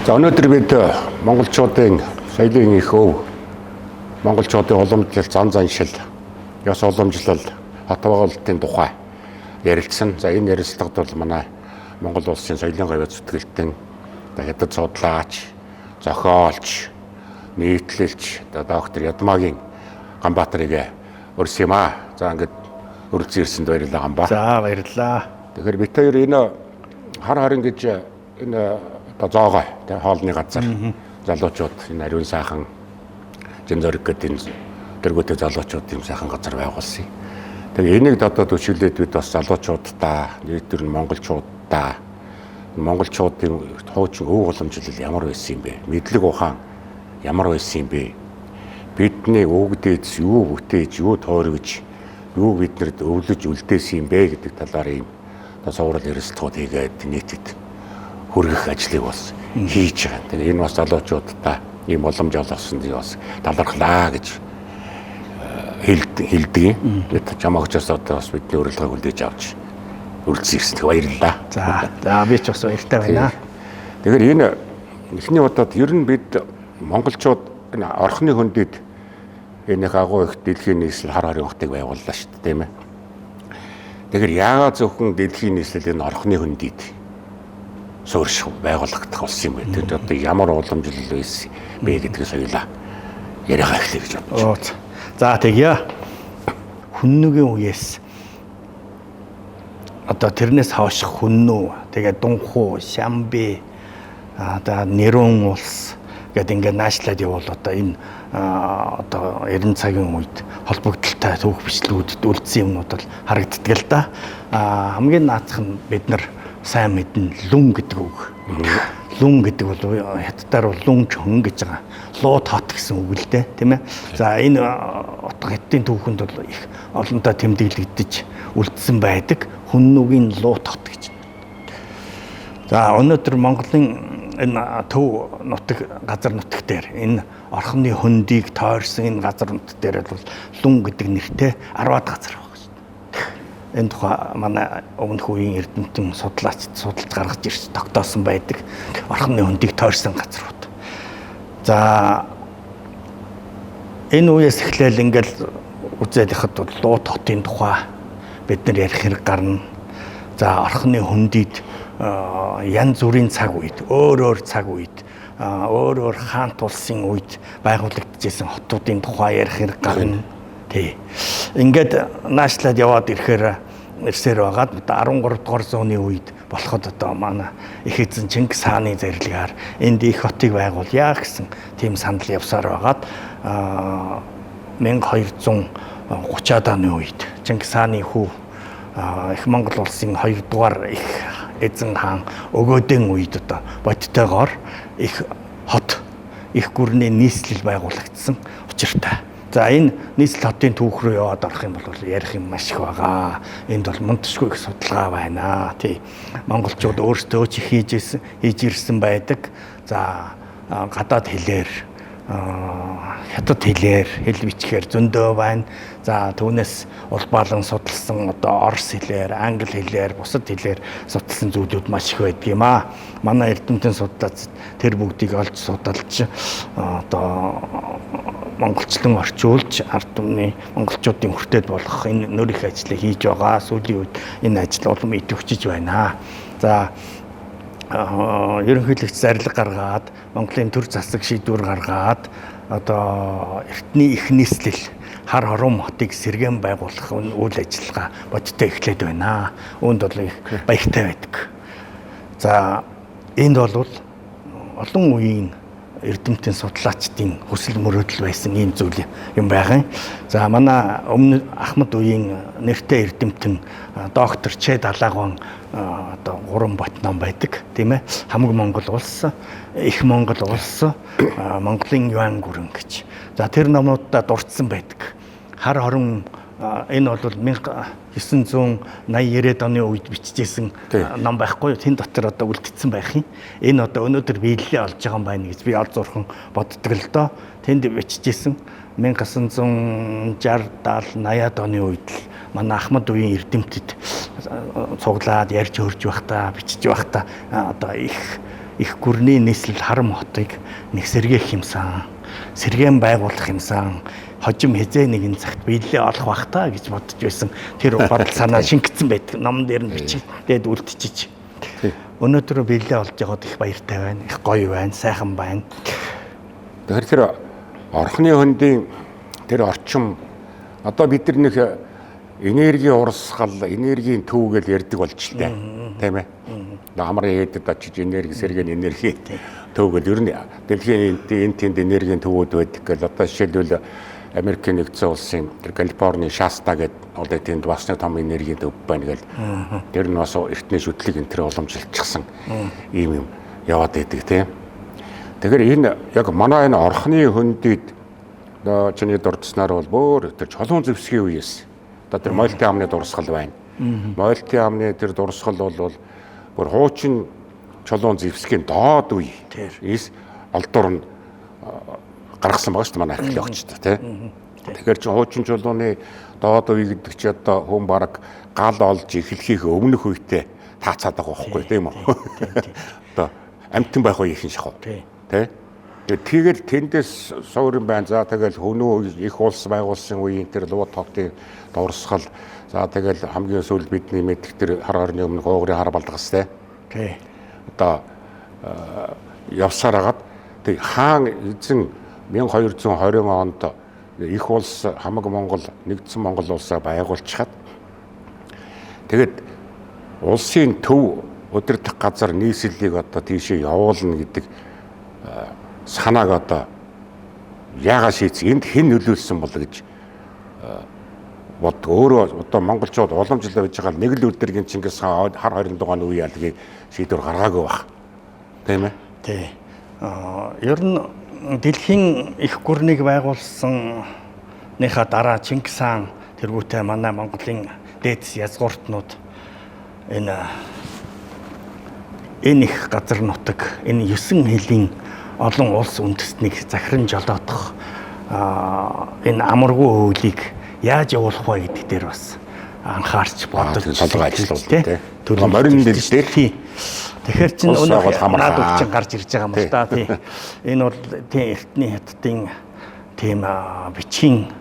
За өнөөдөр бид монголчуудын соёлын их өв, монголчуудын уламжлал, зан заншил, ёс уламжлал, хот байгуулалтын тухай ярилцсан. За энэ ярилцлагад бол манай Монгол улсын соёлын гавьяа зүтгэлтэн хятад судлаач, зохиолч, нийтлэлч доктор Ядмагийн Ганбаатарыг өрсөн юм аа. За ингээд өрөлдсөн ирсэнд баярлалаа, Ганбаа. За баярлалаа. Тэгэхээр бид хоёр энэ хар харин гэж энэ одоо зоогой тэ хоолны газар залуучууд энэ ариун сайхан Жин зориг гэдэг энэ дөргөтэй залуучууд юм сайхан газар байгуулсан. Тэгээ энийг одоо төшөглөөд бид бас залуучуудаа, нийт төр нь монголчуудаа, монголчуудын хуучин өв уламжлал ямар байсан юм бэ? Мэдлэг ухаан ямар байсан юм бэ? Бидний өвгдөөс юу бүтээж, юу тойргож, юу биднэрд өвлөж үлдээсэн юм бэ гэдэг талаар ийм одоо суурал ярилцлагууд хийгээд нийтэд хүргэх ажлыг бас хийж байгаа. Тэгээ энэ бас залуучуудаа ийм боломж олгосон дий бас талархлаа гэж хэлдэг юм. Тэгээд чамаагчаас одоо бас бидний урилгыг хүлээж авч өрөлдсөн ирсэн. Баярлалаа. За за би ч бас баяртай байна. Тэгэхээр энэ эхний удаад ер нь бид монголчууд энэ орхны хөндөд энэ их агуу их дэлхийн нийслэл хар харин хотыг байгууллаа шүү дээ, тийм ээ. Тэгэхээр яагаад зөвхөн дэлхийн нийслэл энэ орхны хөндөд суурьших байгуулагдах болсон юм бэ? Тэр одоо ямар уламжлал байсан бэ гэдгийг соёлаа яриагаа эхлэе гэж бодож байна. За тэгье. Хүннүгийн үеэс одоо тэрнээс хойш хүннүү, тэгээ дунхуу, шамби, одоо нэрүүн улс гэд ингээд наашлаад явбал одоо энэ одоо 90 цагийн үед холбогдлолтой түүх бичлэгүүдэд үлдсэн юмнууд бол харагддаг л да. Хамгийн наацх нь бид нар сайн мэднэ лүн гэдэг үг. Лүн гэдэг бол хятадаар бол лүн чон гэж байгаа. Луу тот гэсэн үг л дээ, тийм ээ. За энэ утга хятадын түүхэнд бол их олонтаа тэмдэглэгдэж үлдсэн байдаг. Хүннүгийн луу тот гэж. За өнөөдөр Монголын энэ төв нутаг газар нутаг дээр энэ орхны хөндийг тойрсон энэ газар нутаг дээр бол лүн гэдэг нэртэй 10-аад газар байна шүү дээ. Энэ тухай манай өмнөх үеийн эрдэмтэн судлаач судалж гаргаж ирж тогтоосон байдаг орхны хөндийг тойрсон газрууд. За энэ үеэс эхлээл ингээл үзээд яхад бол луу тотын тухай бид нар ярих хэрэг гарна. За орхны хөндөд янз бүрийн цаг үед, өөр өөр цаг үед, өөр өөр хаант улсын үед байгуулагдчихсэн хотуудын тухай ярих хэрэг гарна. Тий. Ингээд наашлаад яваад ирэхээр ирсээр байгаад 13 дугаар зууны үед болоход одоо манай их эзэн Чингис хааны зэрлэгээр энд их хотыг байгуулъя гэсэн тийм санал явсаар байгаад 1230-аад оны үед Чингис хааны хүү их Монгол улсын 2 дугаар их эзэн хаан Өгөөдөн үед одоо бодтойгоор их хот их гүрний нийслэл байгуулагдсан учиртай. За энэ нийслэл хотын түүх рүү яваад орох юм бол ярих юм маш их байгаа. Энд бол мунтшгүй их судалгаа байна. Тий. Монголчууд өөрсдөө ч их хийж ирсэн байдаг. За гадаад хэлээр, хятад хэлээр хэл бичгээр зөндөө байна. За түүнээс улбаалan судалсан одоо орос хэлээр, англи хэлээр, бусад хэлээр судалсан зүйлүүд маш их байдаг юм аа. Манай эрдэмтэн судлаач тэр бүгдийг олж судалж одоо монголчлон орчуулж ард түмний монголчуудын хүртэл болгох энэ нөр их ажлыг хийж байгаа. Сүүлийн үед энэ ажил улам идэвхжиж байна. За ерөнхийлөгч зарлиг гаргаад Монголын төр засаг шийдвэр гаргаад одоо эртний их нийслэл хар хорон хотыг сэргээн байгуулах үйл ажиллагаа бодиттой эхлээд байна. Үүнд бол их баяртай байдаг. За энд бол олон үеийн эрдэмтэн судлаачдын хүсэл мөрөөдөл байсан ийм зүйл юм байгаа. За манай өмнө Ахмад үеийн нэртэй эрдэмтэн доктор Ч Далаагван одоо 3 бот ном байдаг, тийм ээ. Хамаг Монгол улс, их Монгол улс, Монголын юан гүрэн гэж. За тэр номнуудаа дурдсан байдаг. Хар хорон энэ бол 1980 90-ад оны үед бичижсэн ном байхгүй юу? Тэн дотор одоо үлдсэн байх юм. Энэ одоо өнөөдөр биелэлээ олж байгаа юм байна гэж би ол зурхан боддог л доо. Тэнд бичижсэн 1960 70 80-ад оны үед л манай Ахмад үеийн эрдэмтэд цуглаад ярьж хөрж байхдаа бичиж байхдаа одоо их их гүрний нийслэл Харам хотыг нэг сэргээх юмсан, сэргээн байгуулах юмсан, хожим хизээ нэгэн цагт биелэлээ олох бах та гэж бодож байсан. Тэр бодол санаа шингэцэн байдаг. Номон дээр нь бичиж, тэгээд үлдчихэж. Өнөөдөр биелэлээ олж яваад их баяртай байна, их гоё байна, сайхан байна. Тэгэхээр тэр орхны хөндийн тэр орчим одоо бид нар нэг энергийн урсгал, энергийн төв гэж ярьдаг болж л тээ. Тийм ээ. Амар ээдэд очиж энерги, сэргээн энерги төв гэл ер нь дэлхийн энэ тэнд энергийн төвүүд байдаг гэл одоо жишээлбэл Америкийн нэгдсэн улсын тэр Калифорни Шаста гэдэг одоо тэнд бас нэг том энергийн төв байна гэл. Тэр нь бас эртний шүтлэг энэ төр уламжилчихсан ийм юм яваад байдаг тийм. Тэгэхээр энэ яг манай энэ орхны хөндөд чиний дурдсанаар бол бүр тэр чулуун зэвсгийн үеэс одоо тэр Мойлтын амны дурсгал байна. Мойлтын амны тэр дурсгал бол бүр хуучин чулуун зэвсгийн доод үе. Эс олдор нь гаргасан байгаа шүү дээ манай археологчид тий. Тэгэхээр чи хуучин чулууны доод үе гэдэг чи одоо хүн бараг гал олж эхлэхийг өмнөх үедээ таацаад байгаа байхгүй тийм үү? Одоо амтан байх үе их шахав. Тий. Тэгээд тэндээс суурин байна. За тэгэл хөнөө их улс байгуулсан үеийн тэр луу тогтын дурсгал. За тэгэл хамгийн сүүлд бидний мэдих тэр хар хорны өмнөх уугрын хар балдгас тий. Тий. Одоо явсаар хагаад тэг хаан эзэн 1220 онд их улс хамаг Монгол нэгдсэн Монгол улсаа байгуулчихад тэгээд улсын төв удирдах газар нийслэлийг одоо тийшээ явуулна гэдэг санааг одоо яагаад шийдсэн, энд хэн нөлөөлсөн бол гэж бод. Өөрөө одоо монголчууд уламжлал байж байгаа нэг л өдөргийн Чингис хаан хар 20 дугааны үе ялгийг шийдвэр гаргаагүй байх. Тийм ээ? Тий. Ер нь дэлхийн их гүрнийг байгуулсаныхаа дараа Чингис хаан тэргүүтээ манай Монголын дээдс язгууртнууд энэ их газар нутаг, энэ 9 хэлийн олон улс үндэстнийг захиран жолоодох энэ амаргүй хөлийг яаж явуулах вэ гэдэг дээр бас анхаарч бодож толгой ажиллуулна тий. Морин дэл дээр тий. Тэгэхээр чин өнөө наад өвчин гарч ирж байгаа юм л да тий. Энэ бол тий эртний хятадын тийм бичгийн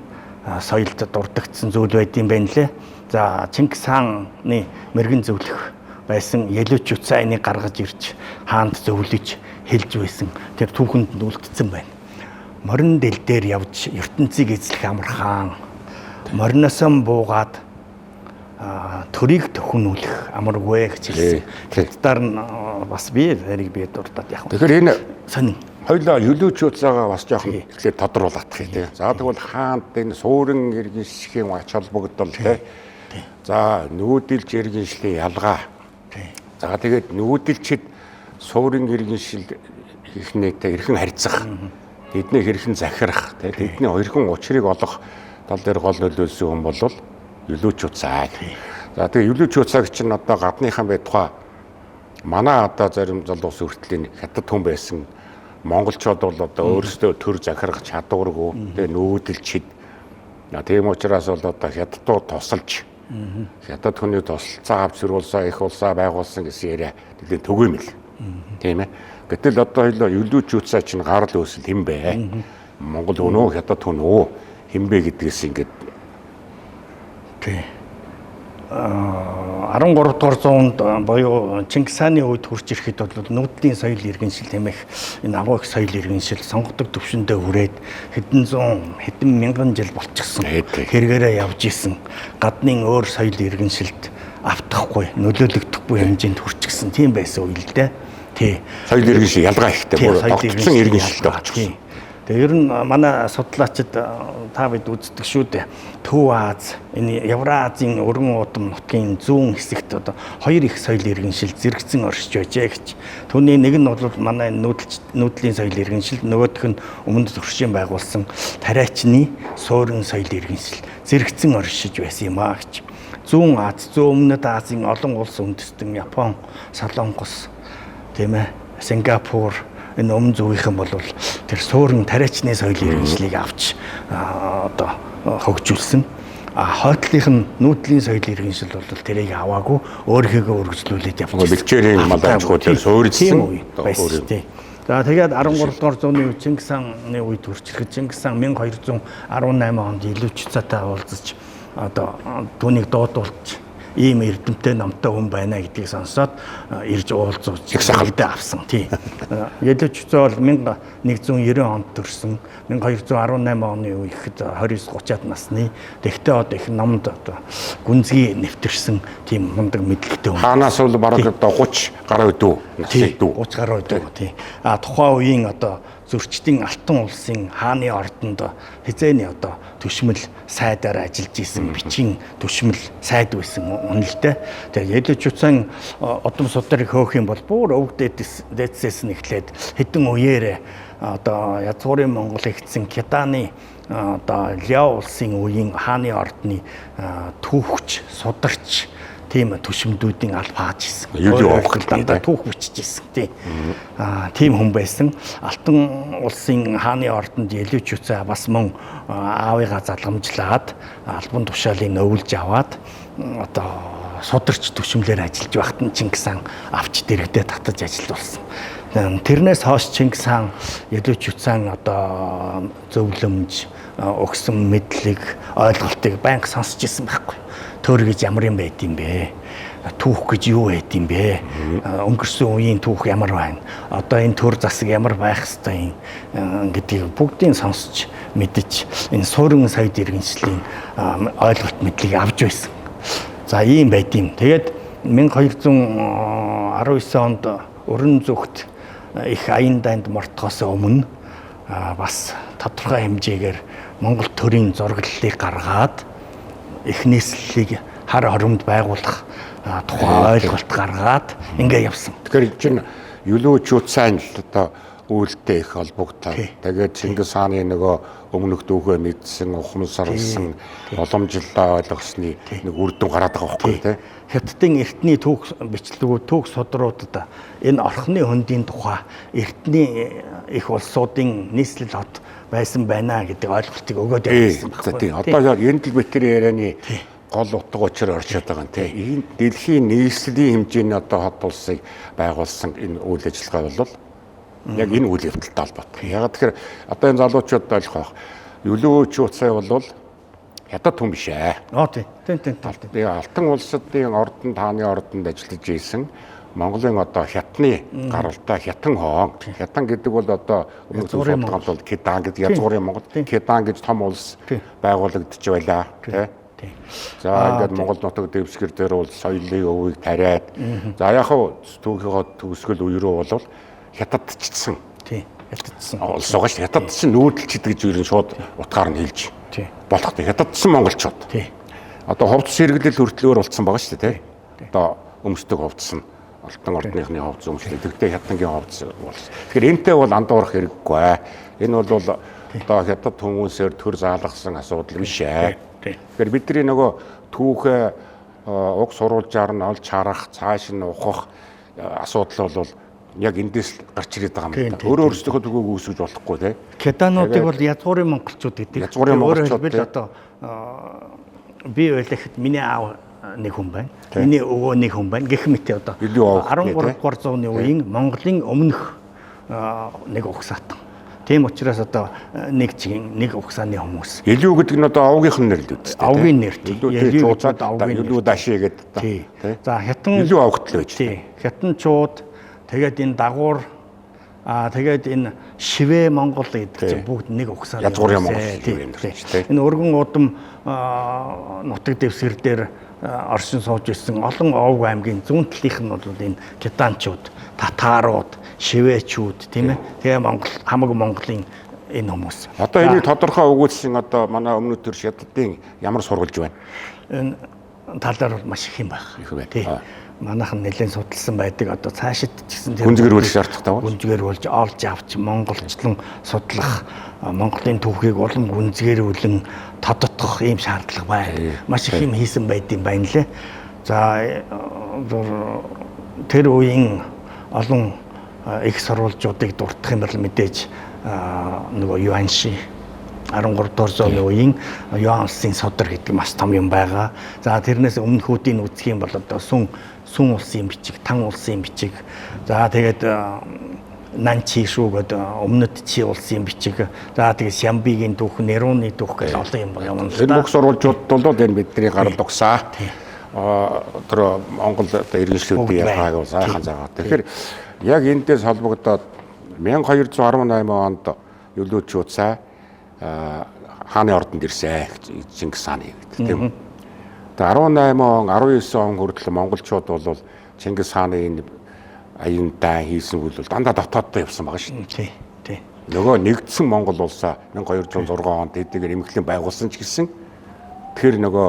соёлд дурддагдсан зүйл байд юм байна лээ. За Чингис хааны мэрэгэн зөвлөх байсан Ялүч Уцайныг гаргаж ирж хаанд зөвлөж хэлж байсан. Тэр түүхэнд нь үлдсэн байна. Морин дэл дээр явж ертөнцийг эзлэх амархан, мориносон буугаад төрийг төхнүүлэх амаргүй гэж хэлсэн. Хятадаар нь бас би тэрийг би дурдаад яах вэ? Тэгэхээр энэ сонин хоёлаа Ялүч Уцайгаа бас жоохон эхлээд тодруулах юм тий. За тэгвэл хаанд энэ суурин иргэншлийн ач холбогдол тий. За нүүдэлж иргэншлийн ялгаа. За тэгээд нүүдэлчид суурин иргэншил ихнээтэй эрхэн харьцах, тэдний хэрхэн захирах, тэдний хэрхэн учрыг олох тал дээр гол нөлөөлсөн хүн бол Ялүч Уцай. За тэгээд Ялүч Уцайг чинь одоо гадныхан байтугай манай одоо зарим залуус хүртлийн хятад хүн байсан монголчууд бол одоо өөрсдөө төр захирах чадваргүй, тэгээд нүүдэлчид. Тийм учраас бол одоо хятадууд тусалж хятад хүний тусалцаа авч сөрүүлсэн их улсаа байгуулсан гэсэн яриа нэлээд төгөөмөл. Тийм ээ. Гэтэл одоо хоёлоо Ялүч Уцай чинь гарал үүсэл хэн бэ? Монгол хүн үү, хятад хүн үү? Хэн бэ гэдгээс ингээд тий. 13 дугаар зуунд буюу Чингис хааны үед хурж ирэхэд бол нүүдлийн соёл иргэншил хэмээх энэ агуу их соёл иргэншил сонгодог төвшөндөө хүрээд хэдэн зуун хэдэн мянган жил болчихсон. Хэрэгээрээ явж исэн. Гаднын өөр соёл иргэншилд автахгүй, нөлөөлөгдөхгүй хэмжээнд хүрчихсэн. Тийм байсан үе л дээ. Тий. Соёл иргэншил ялгаа ихтэй. Бүр тогтцсон иргэншилтэй болчихсон. Тэгээ ер нь манай судлаачид та бид үздэг шүү дээ. Төв Аз, энэ Евразийн өргөн уудам нутгийн зүүн хэсэгт одоо хоёр их соёл иргэншил зэрэгцэн оршиж байжээ гэж. Түүний нэг нь бол манай нүүдлийн соёл иргэншил, нөгөөх нь өмнөд туршийн байгуулсан тариачны суурин соёл иргэншил зэрэгцэн оршиж байсан юм аа гэж. Зүүн Аз, зүүн өмнөд Азийн олон улс үндэстэн Япон, Солонгос, тийм ээ, Сингапур энэ өмнө зүгийнхэн бол тэр суурин тариачны соёл иргэншлийг авч одоо хөгжүүлсэн. А хойтлынх нь нүүдлийн соёл иргэншил бол тэрийг аваагүй өөрийнхөө өргөжлүүлээд явчихсан. Бэлчээрийн мал аж ахуй дээр суурилсан байсан. За тэгээд 13 дугаар зууны үе Чингис хааны үед хүрч ирэхэд Чингис хаан 1218 онд Илүүч цаатай уулзаж одоо түүнийг дуудуулж ийм эрдэмтэй номтой хүн байна гэдгийг сонсоод ирж уулзууж хэрэгтэй авсан. Тий. Елүүч цаа бол 1190 онд төрсөн. 1218 оны үехэд 29 30-аад насны. Тэгтээ одоо их номд одоо гүнзгий нэвтэрсэн тийм мундаг мэдлэгтэй хүн. Хаанаас бол бараг одоо 30 гаруй дүү насны дүү. 30 гаруй дүү тий. А тухайн үеийн одоо зөрчдийн Алтан улсын хааны ордонд хизээний одоо төшмөл сайдаар ажиллаж исэн бичгийн төшмөл сайд байсан үнэлтэй. Тэгээ Елүүч Үцэн удам сударыг хөөх юм бол бүр өвөг дээдсээс нь эхлээд хэдэн үеэр одоо язгуурын Монгол ихсэн Китаны одоо Ляо улсын үеийн хааны ордны түүхч, сударч тийм төшөмдүүдийн аль хааж исэн. Дандаа түүх бичиж исэн. Тийм. Тийм хүн байсан. Алтан улсын хааны ордонд Елүүч Үцээ бас мөн аавыгаа залгамжлаад албан тушаалыг нөвлж аваад одоо сударч төшөмлөөр ажиллаж байхад нь Чингис хаан авч дэрэгдээ татаж ажиллуулсан. Тэрнээс хойш Чингис хаан Елүүч Үцээн одоо зөвлөмж өгсөн мэдлэг ойлголтыг байнга сонсч исэн байхгүй. Төр гэж ямар юм байд юм бэ? Түүх гэж юу байд юм бэ? Өнгөрсөн үеийн түүх ямар байна? Одоо энэ төр засаг ямар байх ёстой юм гэдгийг бүгдийг сонсч мэдэж энэ суурин соёл иргэншлийн ойлголт мэдлэгийг авч байсан. За ийм байд юм. Тэгээд 1219 онд Өрөн зүгт их аян дайнд мортгоос өмнө бас тодорхой хэмжээгээр Монгол төрийн зураглалыг гаргаад их нийслэлийг хар хоромд байгуулах тухай ойлголт гаргаад ингээ явсан. Тэгэхээр чинь Елүүч Үцэн л одоо үйлдэл их холбогдсон. Тэгээд Чингис хааны нөгөө өмнөх дүүхээ мэдсэн, ухамсарлсан, уламжлалаа ойлгосны нэг үр дүн гараад байгаа байхгүй тий. Хятадын эртний түүх бичлэгүүд, түүх судруудад энэ орхны хөндийн тухай эртний их улсуудын нийслэл хот байсан байна гэдэг ойлголтыг өгөөд явсан байхгүй. Тий. Одоо яг энэ л битэр ярианы гол утга учир орчод байгаа юм тий. Энэ дэлхийн нийслэлийн хэмжээний одоо хот улсыг байгуулсан энэ үйл ажиллагаа бол яг энэ үйл явдалтай холбоотой. Яг тэгэхээр одоо энэ залуучууд ойлгох байх. Елүүч Үцээ бол хятад хүн биш ээ. Оо тий. Тэн тэн. Тэгээ Алтан улсадын ордонд хааны ордонд ажиллаж исэн Монголын одоо хятны гаралтай хятан хоон. Хятан гэдэг бол одоо өмнөх судалгаанд бол Кидан гэдэг язгуурын Монгол. Кидан гэж том улс байгуулагдчих байлаа тий. За ингээд Монгол нутаг дэвсгэр дээр бол соёлын өвийг тариад за яг хав түүхийгөө төгсгөл үе рүү бол хятадчдсан. Тий. Хятадсан. Улс байгаа шүү. Хятадсан нүүдэлчд гэж ер нь шууд утгаар нь хэлж болох. Хятадсан монголчууд. Тий. Одоо хувцас хэрэглэл хүртэл өөр болцсон байгаа шүү дээ, тий. Одоо өмсдөг хувцас нь Алтан ордныхны хувцас өмслөө. Тэгтээ хятадын хувцас болсон. Тэгэхээр энтэй бол андуурах хэрэггүй. Энэ бол одоо хятад хүмүүсээр төр заалгасан асуудал биш ээ. Тэгэхээр бидний нөгөө түүхээ уг сурвалжаар нь олж харах, цааш нь ухах асуудал бол яг эндээс гарч ирээд байгаа юм да. Өөрөө өөрсдийнхөө түүхийг үүсгэж болохгүй тий. Кедануудыг бол язгуурын монголчууд гэдэг. Язгуурын монголчууд гэдэг. Одоо би байлахад миний аав нэг хүн байна. Миний өвөө нэг хүн байна. Гэх мэт одоо 13 дугаар зууны үеийн Монголын өмнөх нэг угсаатан. Тийм учраас одоо нэг чигийн нэг угсааны хүмүүс. Елүү гэдэг нь одоо овгийнх нь нэр л үү? Овгийн нэр тийм. Елүү гэдэг Елүү даши гэдэг. Тий. За хятан Елүү овгтл байж. Тий. Хятанчууд тэгээд энэ дагуур тэгээд энэ шивэ Монгол гэдэг чинь бүгд нэг угсааны язгуурын Монгол юм дэрч тий. Энэ өргөн удам нутаг дэвсгэр дээр оршин сууж ирсэн олон овг аймгийн зүүн талынх нь бол энэ китанчууд, татаарууд, шивээчүүд тийм ээ. Тэгээ Монгол хамаг Монголын энэ хүмүүс. Одоо энийг тодорхой өгүүлсэн одоо манай өмнөд төр хятадын ямар сургалж байна? Энэ талаар бол маш их юм байна. Их байна. Манайхан нэлээд судалсан байдаг. Одоо цаашид ч гэсэн тэр гүнзгийрүүлэх шаардлагатай байна. Гүнзгийрүүлж олж авч монголчлон судлах, Монголын түүхийг улам гүнзгийрүүлэн тодотгох ийм шаардлага байна. Маш их юм хийсэн байд юм байна лээ. За тэр үеийн олон их сурвалжуудыг дурдах юм бол мэдээж нөгөө Юанши 13 дугаар зууны үеийн Юан улсын содар гэдэг маш том юм байгаа. За тэрнээс өмнөхүүдийг үзэх юм бол одоо Сүн улсын бичиг, Тан улсын бичиг. За тэгээд Нанчи шүү гэдэг өмнөд Чи улсын бичиг. За тэгээд Сямбигийн түүх, Неруны түүх гэж олон юм байна л да. Энэ бүх сурвалжууд бол энэ бидний гарал угсаа. Тэр Монгол одоо иргэншлүүдийн ялгааг бол сайхан заагаа. Тэгэхээр яг эндээс холбогдоод 1218 онд Юлүү Чуцай хааны ордонд ирсэн Чингис хааны гэдэг тийм. Тэгээ 18 он 19 он хүртэл монголчууд бол Чингис хааны энэ аюунтай хийсэн үйл бол дандаа дотооддоо явсан байгаа шүү дээ. Тий. Нөгөө нэгдсэн Монгол улсаа 1206 онд эдгээр эмхлэн байгуулсан ч гэсэн тэр нөгөө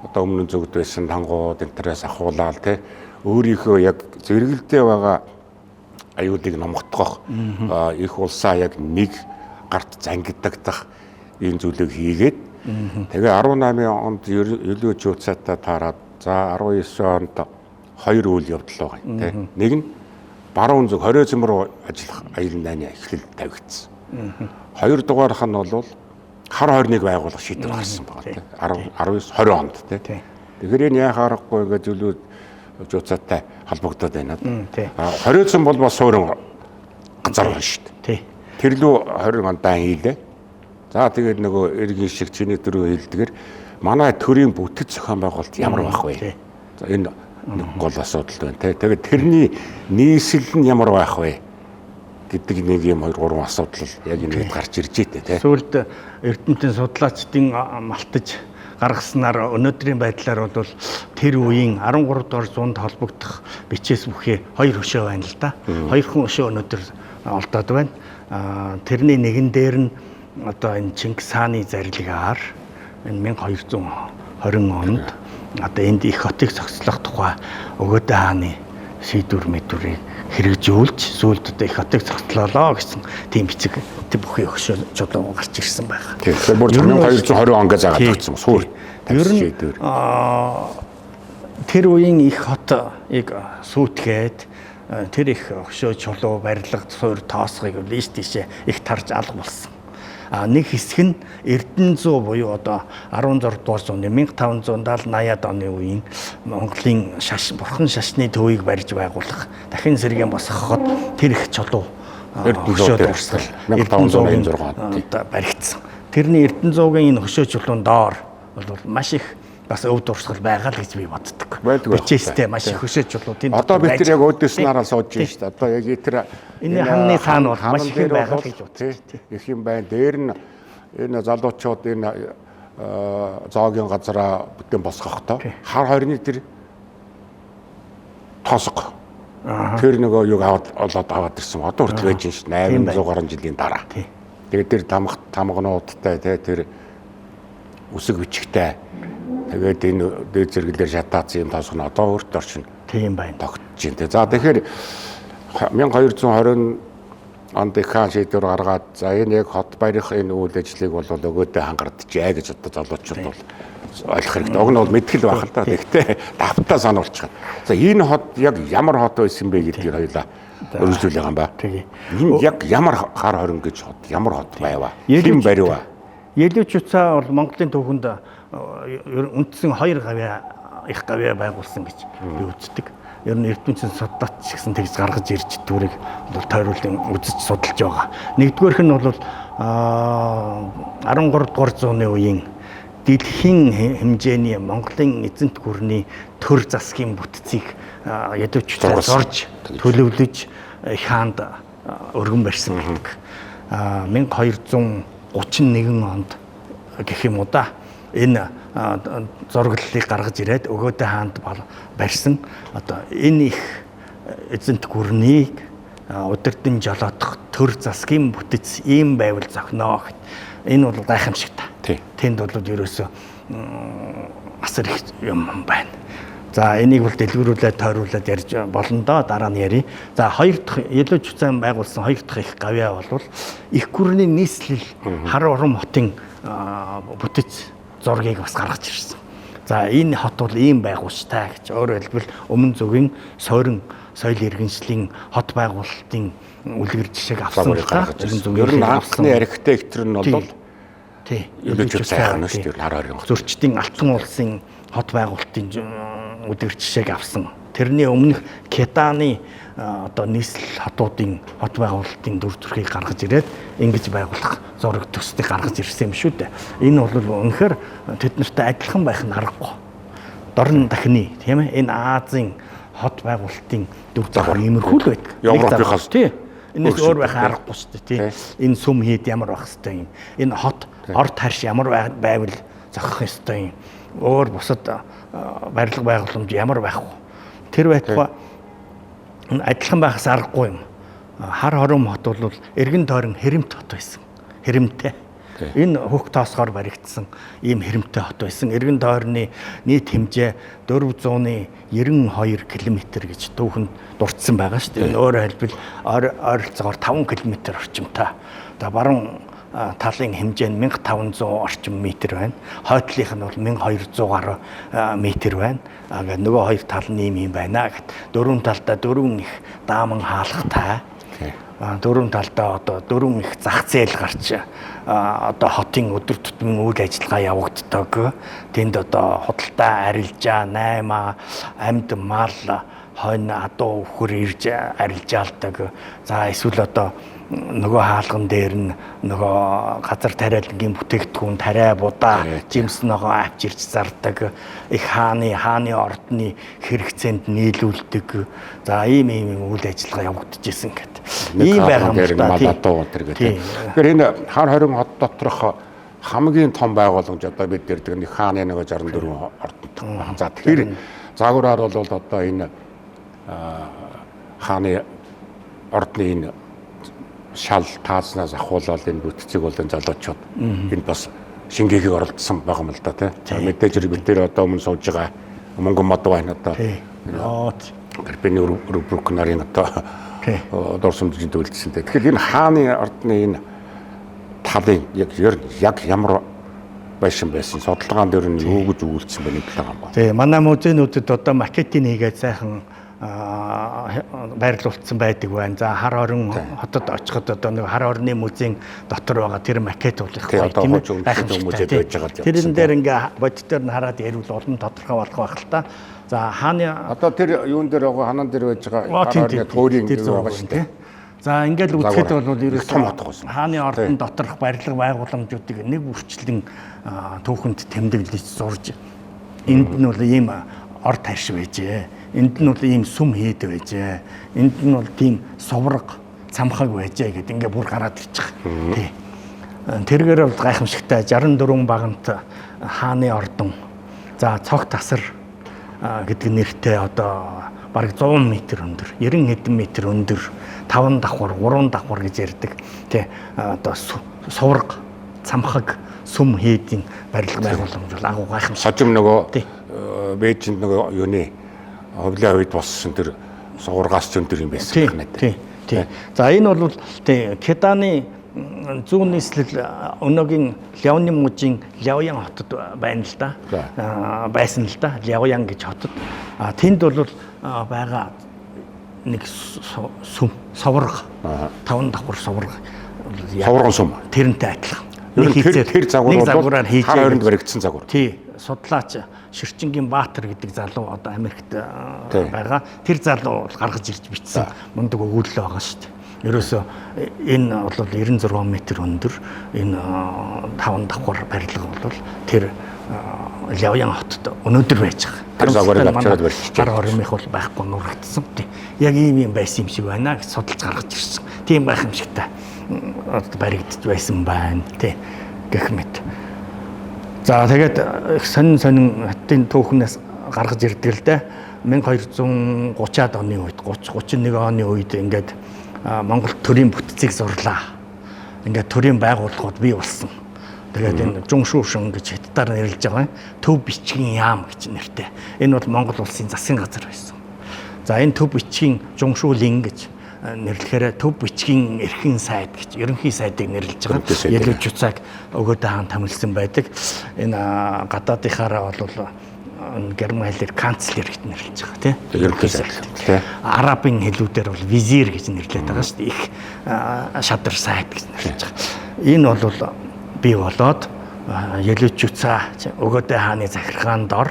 одоо өмнө нь зөвд байсан тангууд энтерээс ахуулаад тий өөрийнхөө яг зэрэгэлдээ байгаа аюулыг номготгох их улсаа яг нэг гарт зангидагдах энэ зүйлийг хийгээд тэгээ 18 онд Юлүү Чуцайтай таарад за 19 онд хоёр үйл явдал байгаа юм тий. Нэг нь баруун зүг Хорезм руу ажиллах аялал найны эхлэл тавигдсан. Хоёр дугаарх нь бол хар хорныг байгуулах шийдвэр гарсан байгаа тий. 19 20 онд тий. Тэгэхээр энэ яах аргагүй ингээд Юлүү Чуцайтай холбогдоод байна. Хорезм бол бас суурин газар байна шүү дээ. Тэр лүү 20 он дан хийлээ. За тэгээд нөгөө иргэн шиг чиний дөрөв хэлдгэр манай төрийн бүтэц зохион байгуулалт ямар байх вэ? За энэ нэг гол асуудал байна те. Тэгээд тэрний нийслэл нь ямар байх вэ гэдэг нэг юм 2 3 асуудал яг энэ үед гарч ирж байна те. Сүүлд эрдэмтэн судлаачдын малтаж гаргаснаар өнөөдрийн байдлаар бол тэр үеийн 13 дугаар зуунд холбогдох бичээс бүхий хоёр хөшөө байна л да. Хоёр хүн хөшөө өнөөдөр олдоод байна. Тэрний нэгэн дээр нь одоо энэ Чингис хааны зарилгаар энэ 1220 онд одоо энд их хотыг зохицлох тухай Өгөөдөө хааны шийдвэр мэдвэрийг хэрэгжүүлж сүүлд одоо их хотыг зохицлоолоо гэсэн тийм бичиг тэр бүхий хөшөө чулуу гарч ирсэн байна. Тэгэхээр бүр 1220 он гэж заагаад өгсөн суур тавьсан шийдвэр. Тэр үеийн их хотыг сүйтгээд тэр их хөшөө чулуу барилга суур тоосгыг ийш тийшээ их тарж алга болсон. Нэг хэсэг нь Эрдэнэзүү буюу одоо 16 дугаар зууны 1570 80-ад оны үеийн Монголын шаш бурхан шашны төвийг барьж байгуулах дахин сэргээн босгоход тэр их чулуу хөшөө дурсгал 1586 онд баригдсан. Тэрний Эрдэнэзүүгийн энэ хөшөө чулуун доор бол маш их бас өв дурсгал байгаа л гэж би боддог. Бичээстэй маш их хөшөө чулуу тийм. Одоо бид тэр яг өөдөөс нараа сууж байна шүү дээ. Одоо яг тэр энэ ханны цаана бол маш их юм байгаа л гэж боддог. Их юм байна. Дээр нь энэ залуучууд энэ зоогийн газараа бүтэн босгохдоо хар хорны тэр тоосго. Тэр нөгөө юг аваад олоод аваад ирсэн. Одоо хүртэл байж байна шүү дээ. 800 гаруй жилийн дараа. Тэгээд тэр тамгнуудтай тэр үсэг бичгтэй тэгээд энэ дээд зэрэглэр шатаацсан юм тоосго нь одоо өөрт орчин. Тийм байна. Тогтж байна. За тэгэхээр 1220 онд их хаан шийдвэр гаргаад за энэ яг хот барих энэ үйл ажлыг бол Өгөөдөө хаан гаргаджээ гэж одоо залуучууд бол ойлгох хэрэгтэй. Уг нь бол мэтгэл байх л да. Тэгэхдээ давтаа сануулчих. За энэ хот яг ямар хот байсан бэ гэдгийг хоёулаа өргөжлүүлэх юм ба. Энэ яг ямар хар хорин гэж хот, ямар хот байваа? Хэн барив? Елүү Чуцай бол Монголын түүхэнд үндсэн хоёр гавьяа их гавьяа байгуулсан гэж би үздэг. Ер нь эрдэмтэн судлаач гэсэн тэгж гаргаж ирж дүрийг бол тойруулан үзэж судалж байгаа. Нэгдүгээрх нь бол 13 дугаар зууны үеийн дэлхийн хэмжээний Монголын эзэнт гүрний төр засгийн бүтцийг Елүү Чуцай зурж төлөвлөж их хаанд өргөн барьсан байдаг. 1231 онд гэх юм уу да. Энэ зураглалыг гаргаж ирээд Өгөөдөө хаанд барьсан. Одоо энэ их эзэнт гүрнийг удирдан жолоодох төр засгийн бүтэц ийм байвал зохино гэхэд энэ бол гайхамшигтай. Тэнд бол ерөөсөө асар их юм байна. За энийг бол дэлгэрүүлээд тойруулаад ярьж болно доо, дараа нь ярив. За хоёр дахь Елүү Чуцайн байгуулсан хоёр дахь их гавьяа бол их гүрний нийслэл Хар урам хотын бүтэц зургийг бас гаргаж ирсэн. За энэ хот бол ийм байгуулжтай гэж, өөрөөр хэлбэл өмнө зүгийн сойрон соёл иргэншлийн хот байгуулалтын үлгэр жишээг авсан л та. Ер нь анхны архитектор нь бол Тий. Елүүчүүд сайхан шүү дээ. Хар хорин хот. Зөрчдийн Алтан улсын хот байгуулалтын үдгэр жишээг авсан. Тэрний өмнөх Кеданы одоо нийслэл хотуудын хот байгуулалтын дүр төрхийг гаргаж ирээд ингэж байгуулах зураг төсдийг гаргаж ирсэн юм шүү дээ. Энэ бол үнэхээр тэд нартай адилхан байх нь аргагүй. Дорн дахны, тийм ээ, энэ Азийн хот байгуулалтын дүр зураг иймэрхүү л байдаг. Европынхаас тий. Энэс өөр байх аргагүй шүү дээ, тий. Энэ сүм хийд ямар байх хэвтэй юм. Энэ хот орд харш ямар байвал зохих ёстой юм. Өөр бусад барилга байгууламж ямар байх вэ? Тэр байтугай адилхан байхаас аргагүй юм. Хар хором хот бол эргэн тойрон хэрэмт хот байсан. Хэрэмтэй. Энэ хөх тоосгоор баригдсан ийм хэрэмтэй хот байсан. Эргэн тойрны нийт хэмжээ 492 км гэж түүхэнд дурдсан байгаа шүү дээ. Өөрөөр хэлбэл ойролцоогоор 5 км орчимтай. За баруун талын хэмжээ нь 1500 орчим метр байна. Хойтлынх нь бол 1200 гаруй метр байна. Ингээд нөгөө хоёр тал нь ийм юм байна гэт. Дөрвөн талдаа дөрвөн их дааман хаалгатай. Дөрвөн талдаа одоо дөрвөн их зах зээл гарч одоо хотын өдөр тутмын үйл ажиллагаа явагддаг. Тэнд одоо худалдаа арилжаа, наймаа, амьд мал, хонь, адуу өхөр ирж арилжаалдаг. За эсвэл одоо нөгөө хаалган дээр нь нөгөө газар тариалангийн бүтээгдэхүүн тариа будаа жимс ногоо авч ирж зардаг, их хааны ордны хэрэгцээнд нийлүүлдэг. За ийм ийм үйл ажиллагаа явагдчихсэн гэт. Ийм байгаа юм л да. Тэр гэдэг. Тэгэхээр энэ хар хорин хот доторх хамгийн том байгууламж одоо бид дэрдэг нэг хааны нөгөө 64 ордонд. За тэгэхээр загвараар бол одоо энэ хааны ордны энэ шал таазнаас ахуулаад энэ бүтцийг бол энэ залуучууд энд бас шингээхийг оролдсон байгаа юм л да, тий. За мэдээж хэрэг бид нэр одоо өмнө сууж байгаа мөнгөн мод байна одоо. Карпины рубрик нарын одоо дурсамжинд төлсөн. Тэгэхээр энэ хааны ордны энэ талын яг ямар байшин байсан судалгаан дээр нь юу гэж өгүүлсэн бэ нэг талаа юм ба. Тий, манай музейнүүдэд одоо макетын хийгээд сайхан байрлуулсан байдаг байна. За хар хорин хотод очиход одоо нэг хар хорны музейн дотор байгаа тэр макет бол их гоё, тийм ээ. Музейд байж байгаа л. Тэрэн дээр ингээ бодит дээр нь хараад ярил улам тодорхой болох байх л та. За хааны одоо тэр юун дээр байгаа ханаан дээр байж байгаа хар хорны төөрийн байгаа шүү дээ. За ингээл үзэхэд бол ерөөсөө хааны ордон доторх барилга байгууламжуудыг нэг бүрчлэн түүхэнд тэмдэглэж зурж энд нь бол ийм орд харш байжээ. Энд нь бол ийм сүм хийд байжээ. Энд нь бол тийм сувраг, цамхаг байжээ гэд ингээ бүр гараад ирчих. Тий. Тэргээр бол гайхамшигтай 64 багант хааны ордон. За цог тасар гэдэг нэртэй одоо бараг 100 м өндөр, 90 хэдэн метр өндөр, 5 давхар, 3 давхар гэж ярьдаг. Тий. Одоо сувраг, цамхаг, сүм хийдийн барилга байгууламж бол агуу гайхамшиг. Сожим нөгөө Бээжинд нөгөө юуны ховлын үед боссон тэр суургаас ч өндөр юм байсан байна. Тий, тий. За энэ бол тий Кеданы зүүн нийслэл өнөөгийн Ляоны мужийн Ляоян хотод байна л да. Байсан л да. Ляоян гэж хотод. Тэнд бол байгаа нэг сүм соврог 5 давхар соврог. Соврогон сүм. Тэрнтэй адилхан. Нэг тэр загвар бол хар хоринд баригдсан загвар. Тий. Судлаач Ширчингийн Баатар гэдэг залуу одоо Америкт байгаа. Тэр залуу бол гаргаж ирж бичсэн мундаг өгүүлэл байгаа шүү дээ. Ерөөсөө энэ бол 96 м өндөр энэ 5 давхар барилга бол тэр Ляоян хотод өнөөдөр байж байгаа. Тэр загварыг авчираад барьчихжээ. Хар хоримих бол байхгүй нурагдсан. Яг ийм юм байсан юм шиг байна гэж судалж гаргаж ирсэн. Тийм байх юм шигтэй баригдаж байсан байна. Тий. Гэх мэт. За тэгээд их сонин сонин хотын түүхнээс гаргаж ирдэг л дээ. 1230-аад оны үед 30 31 оны үед ингээд Монгол төрийн бүтцийг зурлаа. Ингээд төрийн байгууллагууд бий болсон. Тэгээд энэ Жуншүүшин гэж хятадаар нэрлэж байгаа төв бичгийн яам гэж нэртэй. Энэ бол Монгол улсын засгийн газар байсан. За энэ төв бичгийн Жуншүүлин гэж нэрлэхээр төв бичгийн эрхийн сайд гэж ерөнхий сайдыг нэрлэж байгаа. Елүү Жуцааг Өгөөдөө хаан томилсон байдаг. Энэ гадаадынхаараа бол герман хэлээр канцлер гэж нэрлэж байгаа тий. Ерөнхий сайд тий. Арабын хэлүүдээр бол визир гэж нэрлэдэг байгаа шүү дээ. Их шадар сайд гэж нэрлэж байгаа. Энэ бол бий болоод Елүүчүцаа Өгөөдэй хааны захиргаанд ор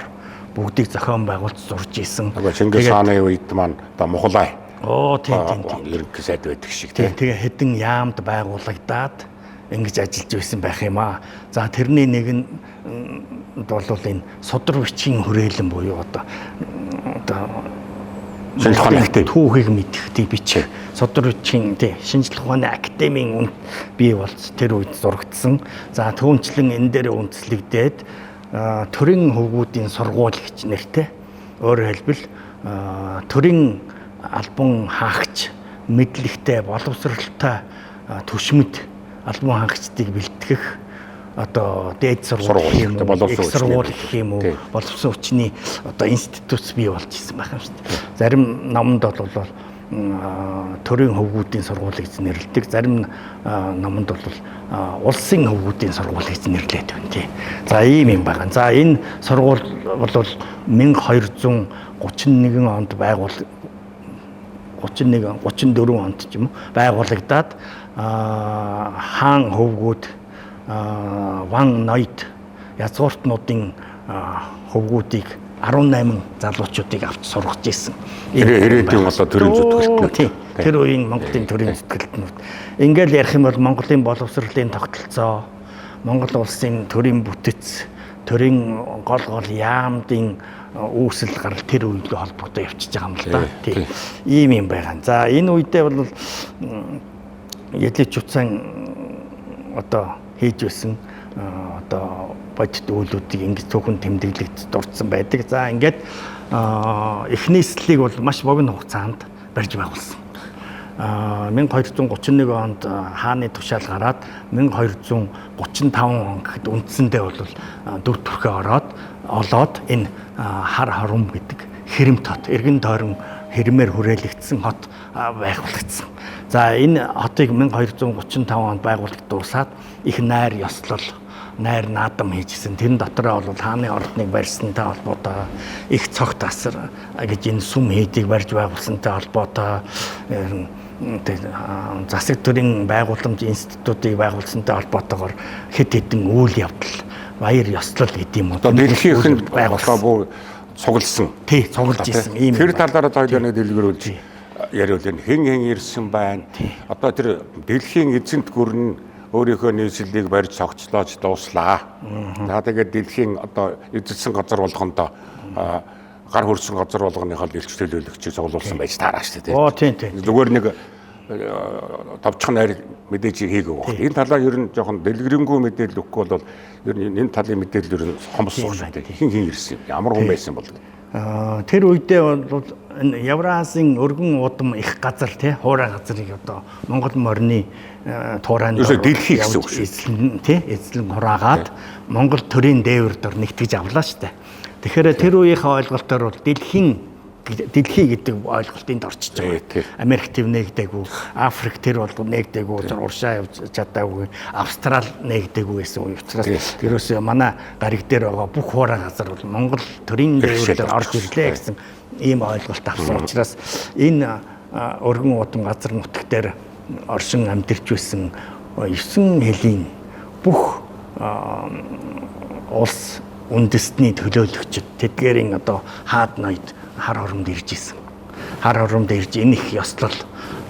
бүгдийг зохион байгуулж зурж исэн. Чингис хааны үед маань одоо Мухлай. Оо тийм тийм тийм. Ерөнхий сайд байдаг шиг тийм. Тэгээ хэдэн яамд байгуулагдаад ингэж ажиллаж байсан байх юм аа. За тэрний нэг нь бол энэ судар бичгийн хүрээлэн буюу одоо Шинжлэх ухааны академи түүхийг мэдэх тий бичих судар бичгийн тий шинжлэх ухааны академийн үнд бий болж тэр үед зурагдсан. За түүнчлэн энэ дээр үндэслэгдээд төрийн хөвгүүдийн сургууль гэж нэртэй. Өөрөөр хэлбэл төрийн албан хаагч мэдлэгтэй боловсралтай түшмэд албан хаагчдыг бэлтгэх одоо дээд сургууль гэх юм уу, их сургууль гэх юм уу, боловсон хүчний одоо институт бий болж исэн байх юм шүү дээ. Зарим номонд бол төрийн хөвгүүдийн сургууль гэж нэрлэдэг, зарим номонд бол улсын хөвгүүдийн сургууль гэж нэрлэдэг байна тий. За ийм юм байгаа. За энэ сургууль бол 1231 онд байгуул 31 34 онд ч юм уу байгуулагдаад хаан хөвгүүд ван ноёд язгууртнуудын хөвгүүдийг 18 залуучуудыг авч сургаж исэн. Ирээдүйн одоо төрийн зүтгэлтнүүд. Тэр үеийн Монголын төрийн зүтгэлтнүүд. Ингээл ярих юм бол Монголын боловсролын тогтолцоо, Монгол улсын төрийн бүтэц, төрийн гол гол яамдын үүсэл гарал тэр үеийн холбогдоо явчихж байгаа юм л да. Тийм. Ийм юм байгаа. За энэ үедээ бол Елүүчүцэн одоо хийж байсан одоо бодит үйлүүдийг ингэж цөөхөн тэмдэглэгдэж дурдсан байдаг. За ингээд их нийслэлийг бол маш богино хугацаанд барьж байгуулсан. 1231 онд хааны тушаал гараад 1235 он гэхэд үндсэндээ бол дүр төрхөө ороод олоод энэ хар хором гэдэг хэрэмт хот, эргэн тойрон хэрмээр хүрээлэгдсэн хот байгуулагдсан. За энэ хотыг 1235 онд байгуулагдсан дуусаад их найр ёслол, найр наадам хийжсэн. Тэрэн дотроо бол хааны ордныг барьсантай холбоотой, их цогт асар гэж энэ сүм хийдийг барьж байгуулсантай холбоотой, засаг төрийн байгууламж институтыг байгуулсантай холбоотойгоор хэд хэдэн үйл явдал, баяр ёслол гэдэг юм уу. Дэлхийнх нь байгууллага бүр цугласан. Тий, цуглаж исэн ийм. Тэр талаараа хоёулаа нэг дэлгэрүүлж яриул энэ хэн хэн ирсэн байна. Одоо тэр дэлхийн эзэнт гүр нь өөрийнхөө нийслэлийг барьж цогцлоож дууслаа. За тэгээд дэлхийн одоо эзэлсэн газар болгондоо гар хөрсөн газар болгоныхоо элч төлөөлөгчийг цуглуулсан байж таараа шүү дээ. Оо тийм тийм. Зүгээр нэг товчхон найр мэдээж хийгээгүй байна. Энэ талаар ер нь жоохон дэлгэрэнгүй мэдээлэл өгөхгүй бол ер нь энэ талын мэдээлэл ер нь хомссон шүү дээ. Хэн хэн ирсэн юм? Ямар хүн байсан бол? Тэр үедээ бол энэ Евразийн өргөн удам их газар тий хуурай газрыг одоо Монгол морины туурайнд дэлхий гэсэн үг шүү. Тий эзлэн хураагаад Монгол төрийн дээвэр дор нэгтгэж авлаа шүү дээ. Тэгэхээр тэр үеийнхээ ойлголтоор бол дэлхий гэдэг ойлголт энд орчиж байгаа. Америк төв нэгдээгүй, Африк тэр бол нэгдээгүй, уршаа явж чадаагүй, Австрал нэгдээгүй гэсэн үе учраас ерөөсөө манай гариг дээр байгаа бүх хуурай газар бол Монгол төрийн дээвэр дээр орж ирлээ гэсэн ийм ойлголт авсан учраас энэ өргөн удам газар нутаг дээр оршин амьдарч байсан 9 хэлийн бүх улс үндэстний төлөөлөгчд тэдгээрийн одоо хаад ноёд хар хоромд ирж исэн. Хар хоромд ирж энэ их ёслол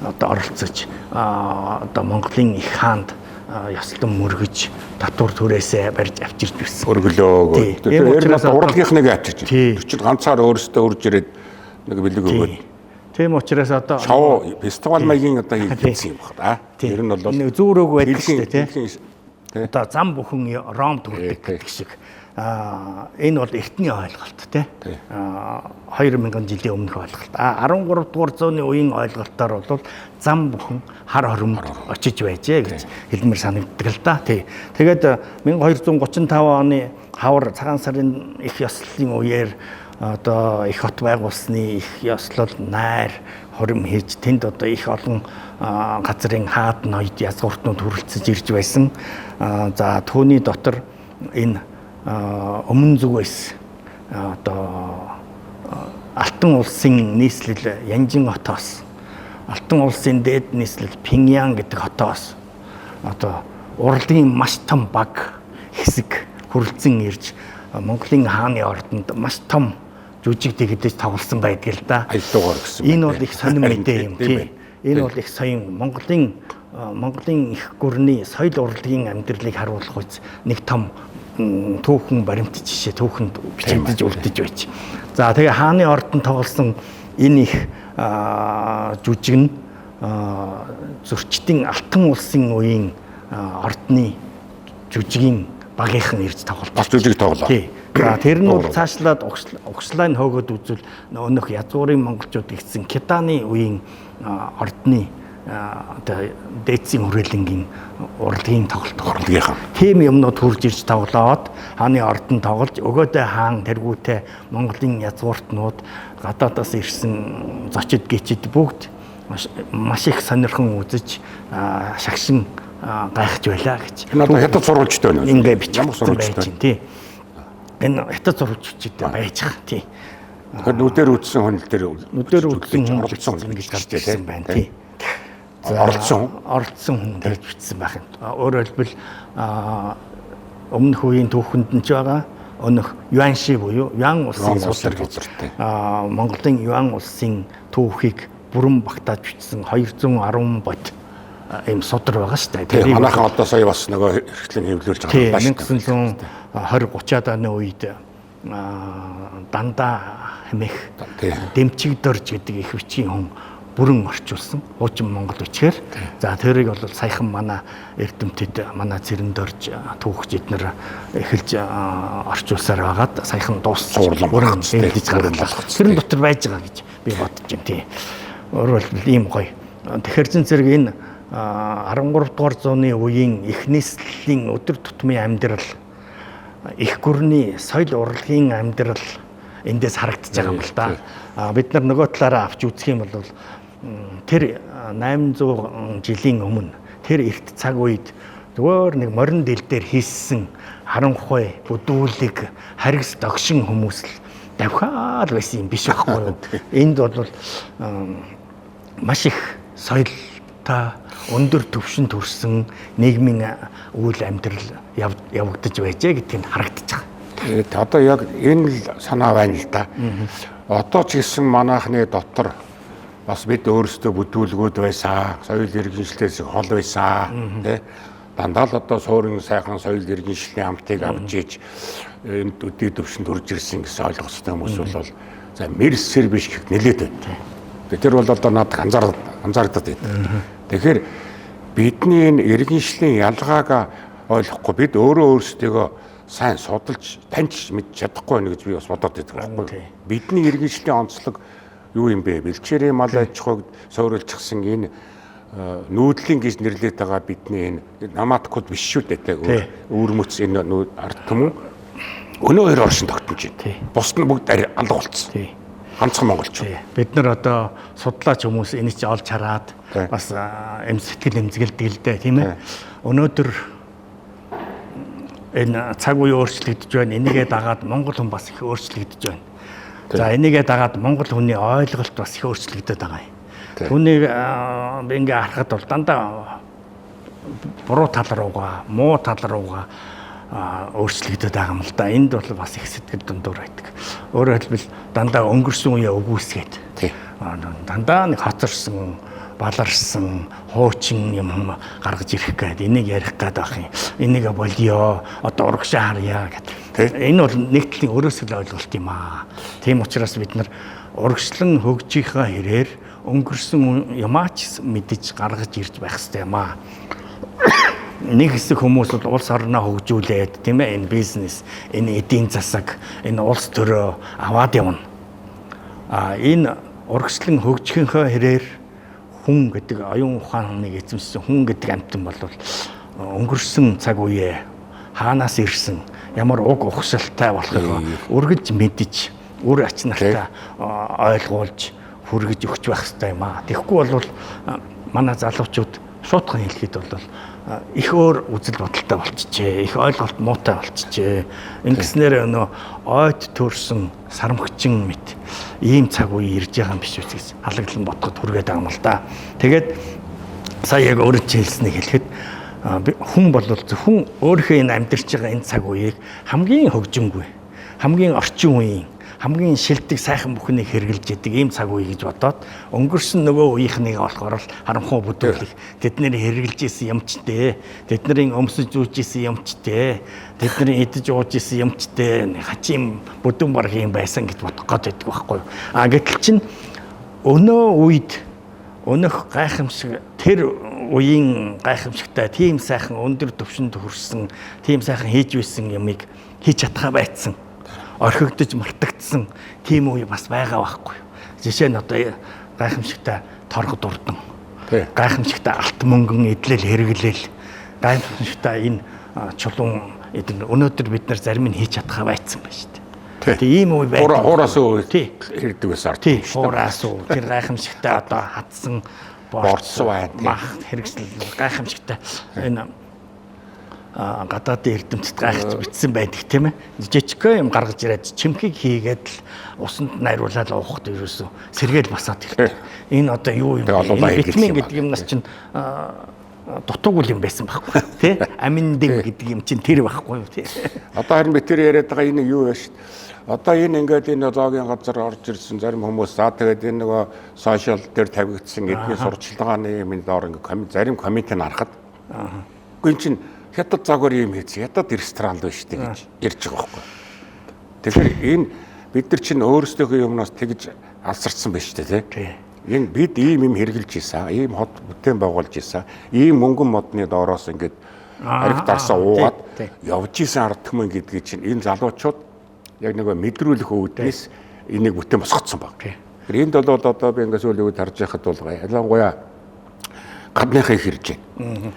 одоо оролцож одоо Монголын их хаанд ёслон мөргөж татвар түрээсээ барьж авчирч байсан. Өргөлөө. Тэр нь урлагийнх нэг авчирч. Тэр чинь ганцаар өөрөөсөө үрж ирээд нэг бэлэг өгөөд. Тийм учраас одоо шоу фестивал маягийн одоо хийсэн юм байна да. Тэр нь бол зүүр өг байдаг шүү дээ тий. Одоо зам бүхэн Ромд хүрдэг гэдэг шиг. Энэ бол эртний ойлголт тий. 2000 жилийн өмнөх ойлголт. 13 дугаар зууны үеийн ойлголтоор бол зам бүхэн хар хоромд очиж байжээ гэж хэлмээр санагддаг л да. Тий. Тэгээд 1235 оны хавар цагаан сарын их ёслолын үеэр одоо их хот байгуулсны их ёслол найр хором хийж тэнд одоо их олон газрын хаад ноёд язгууртнууд хүрэлцэж ирж байсан. За түүний дотор энэ өмнө зүгээс одоо Алтан улсын нийслэл Янжин хотоос, Алтан улсын дээд нийслэл Пиньян гэдэг хотоос одоо урлагийн маш том баг хэсэг хүрэлцэн ирж Монголын хааны ордонд маш том жүжиг дэгдэж тоглосон байдаг л да. Аялдуугаар гэсэн. Энэ бол их сонин мэдээ юм тий. Энэ бол их соён Монголын их гүрний соёл урлагийн амьдралыг харуулах үз нэг том түүхэн баримт жишээ түүхэнд бичигдэж үлдэж байж. За тэгээ хааны ордонд тоглосон энэ их жүжиг нь зөрчдийн Алтан улсын үеийн ордны жүжигийн багийнхан ирж тоглолт. Бас жүжиг тоглоо. Тий. За тэр нь бол цаашлаад угшлаа нь хөөгөөд үзвэл өнөөх язгуурын монголчууд гэсэн Китаны үеийн ордны одоо дээдсийн хүрээлэнгийн урлагийн тоглолт. Урлагийнхан. Тийм юмнууд хурж ирж тоглоод хааны ордон тоглож өгөөдөө хаан тэргүүтээ Монголын язгууртнууд гадаадаас ирсэн зочид гичид бүгд маш их сонирхон үзэж шагшин гайхаж байлаа гэж. Энэ одоо хятад сурвалжтай байна. Ингээ бичсэн байж байна тий. Энэ хятад сурвалжчтай байж байгаа тий. Тэгэхээр нүдээр үзсэн хүн л дээр нүдээр үзсэн хүн оролцсон хүн гэж гарч ирсэн байна тий. Оролцсон хүн гэж бичсэн байх юм. Өөрөөр хэлбэл өмнөх үеийн түүхэнд нь ч байгаа өнөх Юанши буюу Юан улсын судар гэж Монголын Юан улсын түүхийг бүрэн багтааж бичсэн 210 бот ийм судар байгаа шүү дээ. Тэрийг манайхан одоо сая бас нөгөө хэрэгтлэн хэвлүүлж байгаа юм байна. 1920 30-аад оны үед дандаа хэмээх Дэмчигдорж гэдэг их бичгийн хүн бүрэн орчуулсан хуучин монгол бичгээр. За тэрийг бол саяхан манай эрдэмтэд манай Цэрэндорж түүхч эднэр эхэлж орчуулсаар байгаад саяхан дууссан бүрэн хэвлэж гарлаа. Тэр дотор байж байгаа гэж би бодож байна тий. Өөрөөр хэлбэл ийм гоё. Тэгэхээр зэн зэрэг энэ 13 дугаар зууны үеийн их нийслэлийн өдөр тутмын амьдрал, их гүрний соёл урлагийн амьдрал эндээс харагдаж байгаа юм л да. Бид нар нөгөө талаараа авч үзэх юм бол тэр 800 жилийн өмнө тэр эрт цаг үед зүгээр нэг морин дэл дээр хийссэн харанхуй, бүдүүлэг, харгас догшин хүмүүс л давхаал байсан юм биш байхгүй юу? Энд бол маш их соёлтой өндөр түвшинд хүрсэн нийгмийн үйл амьдрал явагдаж байжээ гэдг нь харагдаж байгаа. Тэгээд одоо яг энэ л санаа байна л да. Одоо ч гэсэн манайхны дотор бас бид өөрсдөө бүдүүлгүүд байсан, соёл иргэншлээс хол байсан, тий. Дандаа л одоо суурин сайхан соёл иргэншлийн амтыг авч иж энд өдий төвшөнд хүрж ирсэн гэсэн ойлгоцтой хүмүүс бол за мэрсэр биш гэх нэлээд байна. Тэр бол одоо надад анзаардаад байдаг. Тэгэхээр бидний энэ иргэншлийн ялгааг ойлгохгүй бид өөрөө өөрсдийгөө сайн судалж таньж мэдж чадахгүй байна гэж би бас бодоод байдаг байхгүй. Бидний иргэншлийн онцлог юу юм бэ? Бэлчээрийн мал аж ахуйг суурилчихсан энэ нүүдлийн гэж нэрлэдэг байгаа бидний энэ наматкууд биш шүү дээ. Өвөрмөц энэ ард түмэн өнөө хоёр оршин тогтнож байна. Бусд нь бүгд алга болцсон. Ганцхан монголчууд. Бид нар одоо судлаач хүмүүс энийг чи олж хараад бас эм сэтгэл эмзэгэлдэг л дээ, тийм ээ. Өнөөдөр энэ цаг үе өөрчлөгдөж байна. Энийгээ дагаад монгол хүн бас их өөрчлөгдөж байна. За энийгээ дагаад монгол хүний ойлголт бас их өөрчлөгдөд байгаа юм. Түүнийг би ингээ харахад бол дандаа буруу тал руугаа, муу тал руугаа өөрчлөгдөд байгаа юм л да. Энд бол бас их сэтгэл дундуур байдаг. Өөрөөр хэлбэл дандаа өнгөрсөн үеэ үгүйсгээд. Дандаа нэг хоцорсон, баларсан, хуучин юм гаргаж ирэх гээд энийг ярих гээд байх юм. Энийг болио, одоо урагшаа харъя гэд. Энэ бол нэг талын өөрөөсөө л ойлголт юм аа. Тийм учраас бид нар урагшлан хөгжийнхаа хэрээр өнгөрсөн юмаа ч мэдэж гаргаж ирж байх хэрэгтэй юм аа. Нэг хэсэг хүмүүс бол улс орноо хөгжүүлээд, тийм ээ, энэ бизнес, энэ эдийн засаг, энэ улс төрөө аваад явна. А энэ урагшлан хөгжихийнхөө хэрээр хүн гэдэг оюун ухааныг эзэмшсэн хүн гэдэг амьтан бол өнгөрсөн цаг үеэ хаанаас ирсэн, ямар уг ухшилтай болохыг үргэлж мэдэж, үр ач нартай ойлгуулж хүргэж өгч байх хэрэгтэй юм аа. Тэгэхгүй бол манай залуучууд шуутхан хэлэхэд бол их өөр үзэл бодолтой болчихжээ, их ойлголт муутай болчихжээ. Ингэснээр нөө ойд төрсөн сарамхчин мэт ийм цаг үе ирж байгаа юм биш үү гэж халагдлан бодоход хүргээд байгаа юм л да. Тэгээд сая яг өөрөө ч хэлснийг хэлэхэд Хүн бол зөвхөн өөрийнхөө энэ амьдарч байгаа энэ цаг үеийг хамгийн хөгжингүй, хамгийн орчин үеийн, хамгийн шилдэг сайхан бүхнийг хэрэглэж идэг ийм цаг үе гэж бодоод өнгөрсөн нөгөө үеийнхнийг болохоор л харанхуй бүдүүлэх, тэдний хэрэглэж исэн юмчтэй, тэдний өмсөж зүүж исэн юмчтэй, тэдний идэж ууж исэн юмчтэй хачин бүдүүн бараг юм байсан гэж бодох гээд байдаг байхгүй юу. А гэтэл чинь өнөө үед өнөөх гайхамшиг, тэр үеийн гайхамшигтай тийм сайхан өндөр түвшинд хүрсэн, тийм сайхан хийж байсан юмыг хийж чадхаа байцсан, орхигдож мартагдсан тийм үе бас байгаа байхгүй юу. Жишээ нь одоо гайхамшигтай торго дурдан, гайхамшигтай алт мөнгөн эдлэл хэрэглээл, гайхамшигтай энэ чулуун эдгээр өнөөдөр бид нар зарим нь хийж чадхаа байцсан байна шүү дээ. Тэгээ ийм үе байдаг. Хуураас өө хэрдэг байсан ард. Тий, хуураас өө тэр гайхамшигтай одоо хатсан борцсон байна. Мах хэрэгсэл гайхамшигтай энэ гадаадын эрдэмтэд гайхаж битсэн байдаг тийм ээ. Жижигхэн юм гаргаж ирээд чимхийг хийгээд л усанд найруулаад уухад ерөөсөө сэргээл басаад ирдэг. Энэ одоо юу юм бэ? Витамин гэдэг юмнаас чинь дутуугүй юм байсан байхгүй тий. Амин дэм гэдэг юм чинь тэр байхгүй юу тий. Одоо харин бид тэр яриад байгаа энэ юу вэ шүү дээ. Одоо энэ ингээд энэ зоогийн газар орж ирсэн зарим хүмүүс за тэгээд энэ нөгөө сошиал дээр тавигдсан гэдгийг сурчлагын юм доор ингээд зарим комментийг харахад үгүй эн чинь хятад загвар юм хийсэн, хятад ресторан л байна шүү дээ гэж ярьж байгаа байхгүй. Тэгэхээр энэ бид нар чинь өөрсдийнхөө юмнаас тэгж алсарсан байна шүү дээ тий. Энэ бид ийм юм хэрэглэж исэн, ийм хот бүтээн байгуулж исэн, ийм мөнгөн модны доороос ингээд ариг дарсаа уугаад явж исэн ард түмэн гэдгийг чинь энэ залуучууд яг нөгөө мэдрүүлэх үүднээс энийг бүтээн босгоцсон баг. Тэгэхээр энд бол одоо би ингээд сүүлийн үед харж байхад бол ялангуяа гадныхыг хэрж байна.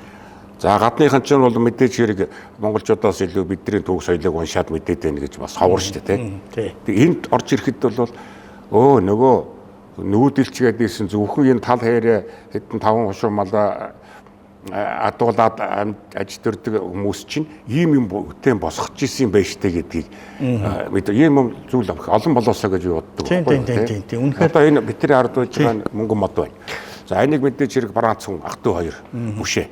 За гадныхан чинь бол мэдээж хэрэг монголчуудаас илүү бидний түүх соёлыг уншаад мэдээд байна гэж бас ховор шүү дээ тий. Тэгээ энд орж ирэхэд бол өө нөгөө нүүдэлч гэдээсэн зөвхөн энэ тал хайраа хэдэн таван хушуу малаа адуулаад аж төрдөг хүмүүс чинь ийм юм бүтээн босгож исэн юм байна штэ гэдгийг мэд ийм юм зүйл олон болоосоо гэж боддог байхгүй тий. Үнэхээр одоо энэ бидний ард байж байгаа мөнгөн мод байна. За энийг мэдээж хэрэг Франц хүн ах トゥ хоёр бүшээ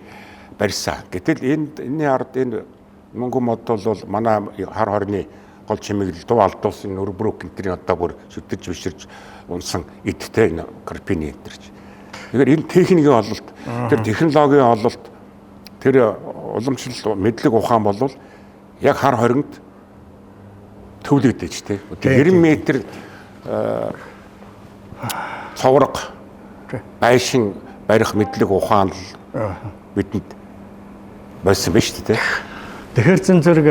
барьсан. Гэтэл энэ энэний ард энэ мөнгөн мод бол манай хар хорны гол чимэглэл дуу алдуулсан Өрбрүк энтрийн одоо бүр шүтэж биширж унсан эдтэй энэ карпини энтер чи. Тэгэхээр энэ техникийн ололт, тэр технологийн ололт, тэр уламжлал мэдлэг ухаан бол яг хар хоринд төвлөгдөж тий. 90 метр цоврог байшин барих мэдлэг ухаан л бидэнд байсан байна шүү дээ. Тэгэхээр зэн зэрэг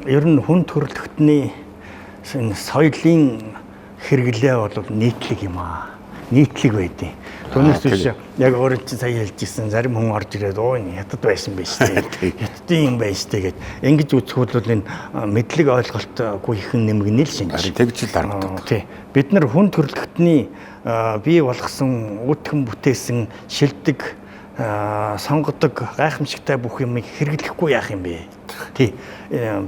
ер нь хүн төрөлхтний энэ соёлын хэрэглээ бол нийтлэг юм аа. Нийтлэг байдیں۔ Түүнээс биш яг өөрөө чинь сая хэлж ирсэн зарим хүн орж ирээд оо энэ хятад байсан байж тээ. Хятадын юм байж тээ гэд ингэж үзэх бол энэ мэдлэг ойлголтгүй ихэн нэмгэнэ л шинж. Тэгж л харагдав. Тий. Бид нар хүн төрөлхтний бий болгосон, үүтгэн бүтээсэн шилдэг сонгодог гайхамшигтай бүх юмыг хэрэглэхгүй яах юм бэ? Тий.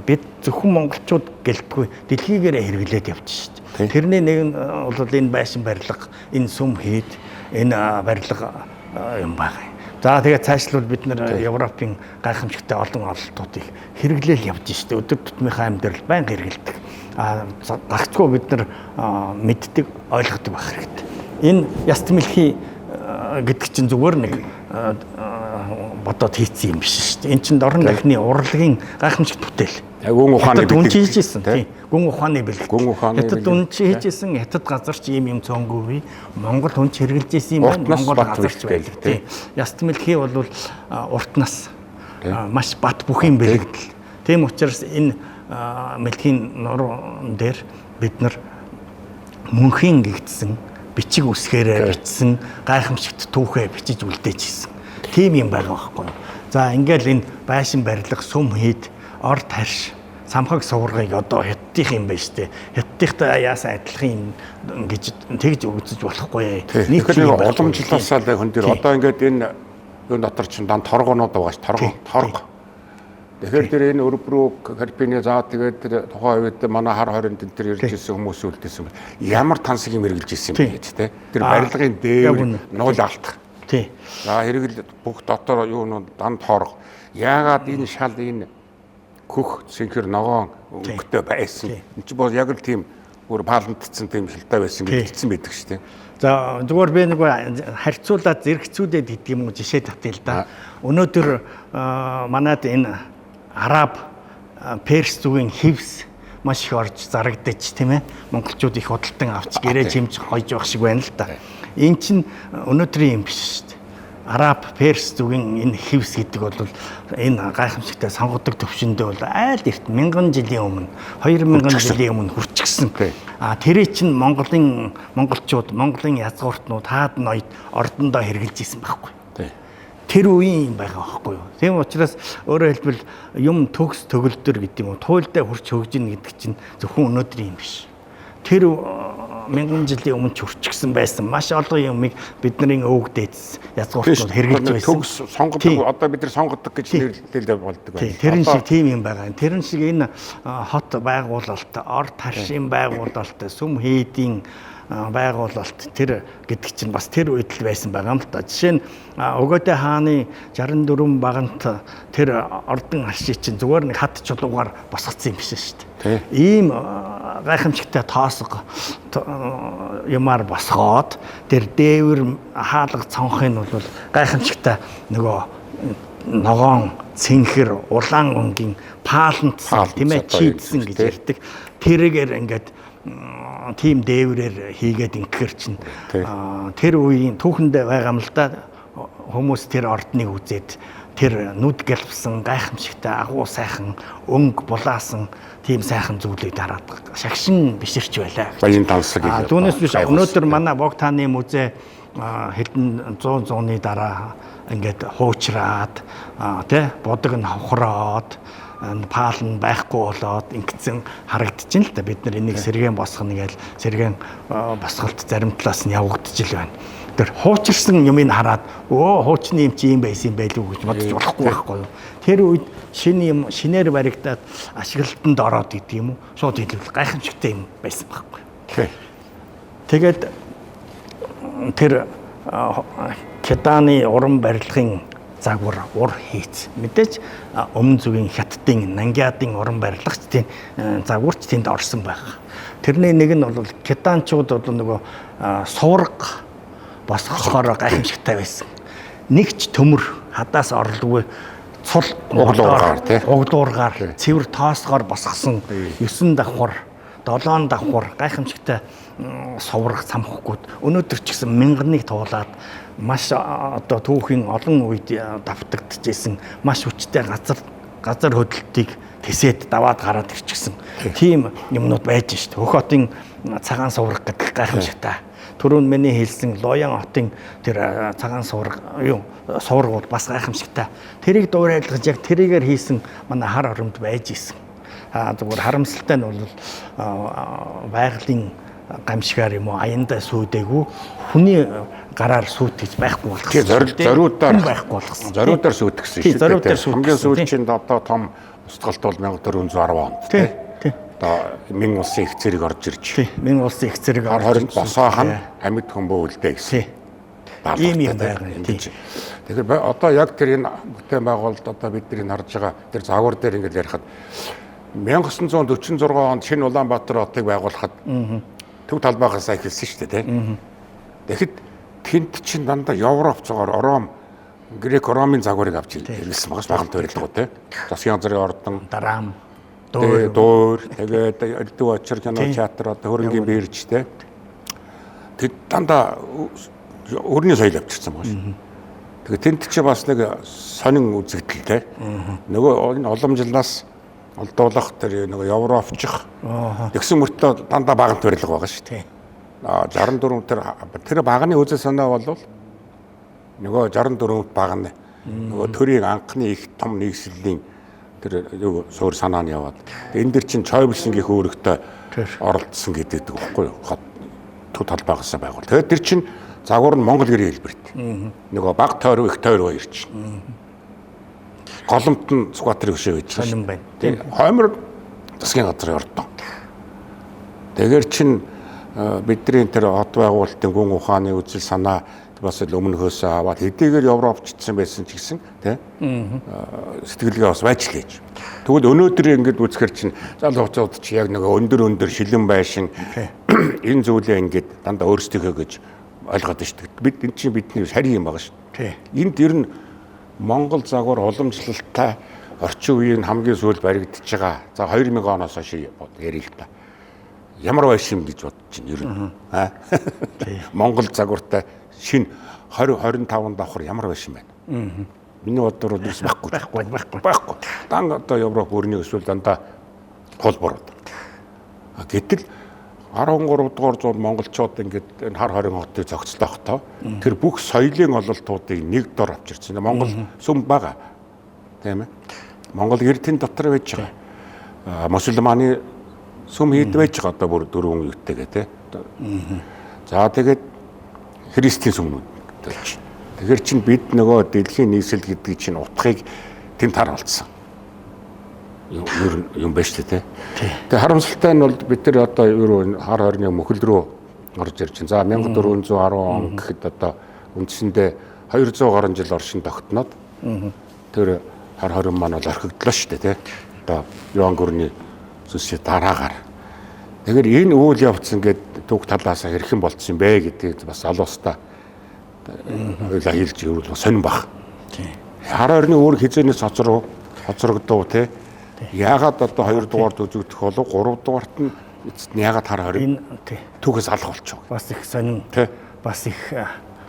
Бид зөвхөн монголчууд гэлтгүй дэлхийгээрээ хэрэглээд явчих шүү дээ. Тэрний нэг нь бол энэ байшин барилга, энэ сүм хийд, энэ барилга юм байгаа юм. За тэгээд цаашлуул бид нар Европын гайхамшигтай олон ололтуудыг хэрэглээл явж шүү дээ. Өдөр тутмынхаа амьдрал байнга хэрэглэдэг. А гагцгүй бид нар мэддэг, ойлгодог байх хэрэгтэй. Энэ яст мэлхий гэдэг чинь зүгээр нэг бодоод хийцэн юм биш шүү дээ. Эн чинь дорн дахны урлагийн гайхамшигт бүтээл. Яг гүн ухааны бэлтгэл хийж ирсэн тий. Гүн ухааны бэлтгэл. Гүн ухааны хятад үнч хийж ирсэн, хятад газар ч ийм юм цөөнгүй бий. Монгол хүн ч хэрэглэж ирсэн юм байна. Монгол газар ч байдаг тий. Яст мэлхий бол урт нас маш бат бүхийн бэлэгдэл. Тийм учраас энэ мэлхийн нуруу дээр бид нар мөнхийн гэгдсэн бичиг үсгээрээ бичсэн гайхамшигт түүхээ бичиж үлдээж ирсэн. Тийм юм байгаа байхгүй юу. За ингээл энэ байшин барилга, сүм хийд, ор тарш, самхаг суврагыг одоо хятадынх юм байна шүү дээ. Хятадынхтай яасан адилхан юм гэж тэгж өгдөж болохгүй. Нийт нэг уламжлалаасаа л хүн дээр одоо ингээд энэ юун дотор чинь дан торгонууд байгаа ш. Торго, торго. Тэгэхээр тэр энэ Өрбрүк, Карпини заа тэгээд тэр тухайн үед манай хар хоринд энэ тэр ирж ирсэн хүмүүс үлдээсэн. Ямар тансаг юм эргэлж ирсэн юм бэ гэж те. Тэр барилгын дээвэр нуул алтах. Тий. За хэрэгэл бүх дотор юу нэ дан тоорго. Яагаад энэ шал энэ хөх цэнхэр ногоон өнгөтэй байсан. Энд чи бол яг л тийм бүр паалантцсан тийм шилтэй байсан гэж хэлсэн байдаг шүү дээ. За зүгээр би нэг харьцуулаад зэрэгцүүлээд гэдэг юм уу жишээ татъя л да. Өнөөдөр манад энэ араб перс зүгийн хевс маш их орж зарагдаж тийм ээ. Монголчууд их худалдан авч гэрээ чимж хойж явах шиг байна л да. Энэ чинь өнөөдрийн юм биш шүү дээ. Араб перс зүгийн энэ хевс гэдэг бол энэ гайхамшигтай сонгодог төвшөндөө бол айл эрт мянган жилийн өмнө 2000 жилийн өмнө хүрчихсэн. А тэрий чинь Монголын монголчууд, Монголын язгууртнууд хаад ноёд ордондоо хэрглэж исэн байхгүй. Тэр үеийн юм байгаа байхгүй юу. Тийм учраас өөрөөр хэлбэл юм төгс төгөлдөр гэдэг юм уу, туйлдаа хурц хөгжинэ гэдэг чинь зөвхөн өнөөдрийн юм биш. Тэр мянган жилийн өмнө ч хүрчихсэн байсан. Маш олон юмыг бидний өвөг дээдс язгууртнууд хэрэглэж байсан. Төгс сонгодог, одоо бид нар сонгодог гэж нэрлэлээ болдог байна. Тэрэн шиг тийм юм байгаа. Тэрэн шиг энэ хот байгуулалт, орд харшийн байгуулалт, сүм хийдийн байгуулалт тэр гэдэг чинь бас тэр үед л байсан байгаа юм л та. Жишээ нь Өгөөдэй хааны 64 багант тэр ордон арши чинь зүгээр нэг хат чулуугаар босгоцсон юм биш шүү дээ. Ийм гайхамшигтай тоосго юмар босгоод тэр дээвэр хаалга цонхыг нь бол гайхамшигтай нөгөө ногоон цэнхэр улаан өнгийн паалантсан тийм ээ чийдсэн гэж ярьдаг. Тэргээр ингээд тийм дээврээр хийгээд ингэхэр чинь тэр үеийн түүхэндээ байгаа юм л да. Хүмүүс тэр ордныг үзээд тэр нүд гэлбсэн гайхамшигтай агуу сайхан өнгө булаасан тийм сайхан зүйлийг дараад шагшин биширч байлаа. Баян тансаг гэж. Түүнээс биш өнөөдөр манай Богтаны музей хэдэн 100-ны дараа ингээд хуучраад тий будаг нь хавхраад паал нь байхгүй болоод ингэсэн харагдчихээн л да. Бид нар энийг сэргээн босгоно гэж сэргээн босголт зарим талаас нь явагдчих л байна. Тэр хуучирсан юмыг хараад өө хуучны юм чи юм байсан юм байлгүй гэж бодож болохгүй байхгүй юу. Тэр үед шинэ юм шинээр баригдаад ашиглалтанд ороод гэдэг юм уу. Шууд хэлбэл гайхамшигтай юм байсан байхгүй. Тэгээд тэр Кеданы уран барилгын загвар ур хийц. Мэдээж өмнө зүгийн Хятадын Нангиадын уран барилгач тийм загварч тэнд орсон байх. Тэрний нэг нь бол Кеданчууд бол нөгөө суурга босгохоор гайхамшигтай байсан. Нэг ч төмөр хадаас орлоггүй цул углуургаар цэвэр тоосгоор босгосон 9 давхар, 7 давхар гайхамшигтай суврах цамхгууд өнөөдөр ч гэсэн мянганыг туулаад маш одоо түүхийн олон үед давтагдчихсэн маш хүчтэй газар хөдлөлтийг тэсээд даваад гараад ирчихсэн тийм юмнууд байж шít. Хөх хотын цагаан сувраг гэдэг гайхамшигтай. Түрүүн миний хэлсэн Лоян хотын тэр цагаан сувраг юу сувраг бол бас гайхамшигтай. Тэрийг дуурайлгаж яг тэрийгээр хийсэн манай хар оромд байж исэн. Зүгээр харамсалтай нь бол байгалийн гамшигаар юм уу аяндаа сүйдээгүй хүний гараар сүйтгэж байхгүй болгосон. Зориудаар байхгүй болгосон. Зориудаар сүйтгэсэн шүү дээ. Хамгийн сүүлийн одоо том устгалт бол 1410 онд тий. Одоо Мин улсын их зэрэг орж ирж. Мин улсын их зэрэг орж босоо хан амьд хүмүү үлдээ гэсэн. Ийм юм байгаа. Тэгэхээр одоо яг тэр энэ бүтээн байгуулалт одоо бидний харж байгаа тэр загвар дээр ингээд ярихад 1946 онд шинэ Улаанбаатар хотыг байгуулахад төв талбайгаас эхэлсэн шүү дээ, тийм. Тэгэхэд тэнд чинь дандаа Европ зугаар Ром, Грек Ромын загварыг авч ирсэн байгаа баган барилгууд, тийм. Засгийн газрын ордон, Дараам, дуур, тэгээд Элдв очир кино театр, одоо хөрөнгийн бирж, тийм. Тэд дандаа өрний соёл авчирсан байгаа шүү. Тэгээд тэнд чи бас нэг сонин үзэгдэл, тийм. Нөгөө энэ уламжлалаас олдуулах тэр нөгөө европчих тэгсэн мөртлөө дандаа багант барилга байгаа шүү дээ. 64 тэр баганы үзэл санаа бол нөгөө 64 баганы нөгөө төрийн анхны их том нэгслэлийн тэр юу суур санаа нь яваад энэ дэр чинь Чойблсингийн үүрэгтэй оролцсон гэдэг байхгүй юу? Төв талбайгаас байгуул. Тэгээд тэр чинь загвар нь Монгол гэрийн хэлбэрт. Нөгөө баг тойрог их тойрог хоёр чинь. Голомт нь Сүхбаатарын хөшөө байж байгаа юм байна. Тийм. Хоймор засгийн газрын ордон. Тэгэхээр чин бидний тэр хот байгуулалтын гүн ухааны үзэл санаа бас л өмнөхөөсөө аваад хэдийгээр европчдсан байсан ч гэсэн тий сэтгэлгээ бас байж л гэж. Тэгвэл өнөөдөр ингээд үзэхэр чинь залуучууд чи яг нөгөө өндөр өндөр шилэн байшин энэ зүйлээ ингээд дандаа өөрсдийнхөө гэж ойлгоод байна шүү дээ. Бид энэ чинь бидний харь юм байгаа шүү. Энд ер нь Монгол загвар уламжлалтай орчин үеийн хамгийн сүүлд баригдаж байгаа. За 2000 оноос хойш ярил л та. Ямар байшин гэж бодож байна ер нь. Аа. Монгол загвартай шинэ 20 25 давхар ямар байшин байна? Миний бодлоор бол байхгүй. Байхгүй. Байхгүй. Дан одоо Европ өрний эсвэл дандаа холборууд. Гэтэл 13 дугаар зуунд монголчууд ингээд энэ хар хорин хотыг зохицлохдоо тэр бүх соёлын ололтуудыг нэг дор авчирсан. Монгол сүм байгаа. Тийм ээ. Монгол эрдэнэ дотор байж байгаа. Мусульманы сүм хэд байж байгаа одоо бүр дөрвөн юутэйгээ тий. За тэгээд христийн сүмнүүд болж. Тэгэхээр чин бид нөгөө дэлхийн нийслэл гэдэг чинь утгыг тэнд харуулсан. Юм байна шүү дээ тий. Тэгээ харамсалтай нь бол бид нар одоо юу хар хорины мөхөл рүү орж ирж байна. За 1410 он гэхэд одоо үндсэндээ 200 гаруй жил оршин тогтноод тэр хар хорин маань бол орхигдлоо шүү дээ тий. Одоо Юан гүрний зүйлсийн дараагаар. Тэгэхээр энэ үйл явц ингээд түүх талаас хэрхэн болцсон бэ гэдгийг бас залуустаа хоёлаа хэлж ирвэл сонирн баг. Хар хорины өөр хизээнээс хоцрогдов тий. Яагаад одоо 2 дугаард үзэгдэх болов 3 дугаарт нь эцэст нь яагаад хар хорин түүхээс алга болчих вэ? Бас их сонин. Бас их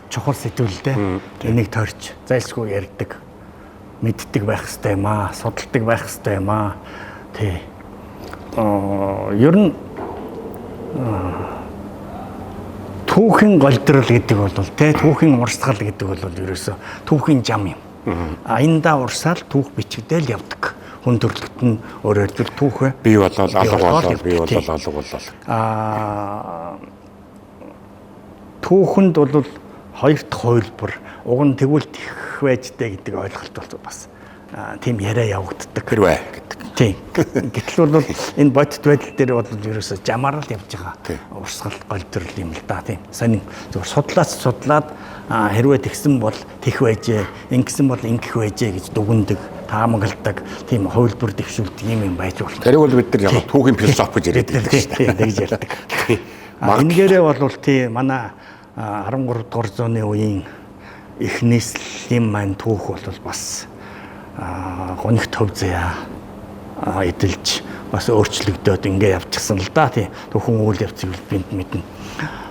чухал сэдв л дээ. Энийг тойрч зайлшгүй ярьдаг, мэддэг байх хэрэгтэй юм аа, судалдаг байх хэрэгтэй юм аа. Тий. Ер нь түүхийн голдрол гэдэг бол тий, түүхийн урсгал гэдэг бол ерөөсөө түүхийн жам юм. А энэндээ урсаал түүх бичигдээл явдаг. Хүн төрөлхт нь өөрөөр хэлбэл түүхээ бий болол алга болол бий болол алга болол. Түүхэнд бол хоёр дахь хувилбар уг нь тэгвэл тех байжтэй гэдэг ойлголт бол бас тийм яриа явагддаг. Хэрвээ гэдэг. Тийм. Гэтэл бол энэ бодит байдал дээр бол ерөөсөө жамаар л явж байгаа урсгал голдрол юм л да тийм. Сонин зөвхөн судлаач судлаад хэрвээ тэгсэн бол тех байжээ, ингэсэн бол ингэх байжээ гэж дүгнэдэг, таамагладаг, тийм хувилбар дэвшүүлдэг юм байж болно. Тэр бол бид нар яг түүхийн философи гэж яриад байдаг шүү дээ. Тэгж ярьдаг. Энэгээрээ бол тийм манай 13 дугаар зууны үеийн их нийслэлийн маань түүх бол бас гонигт төв заяа эдэлж бас өөрчлөгдөөд ингээ явчихсан л да тийм. Түүхэн үйл явцыг бинд мэднэ.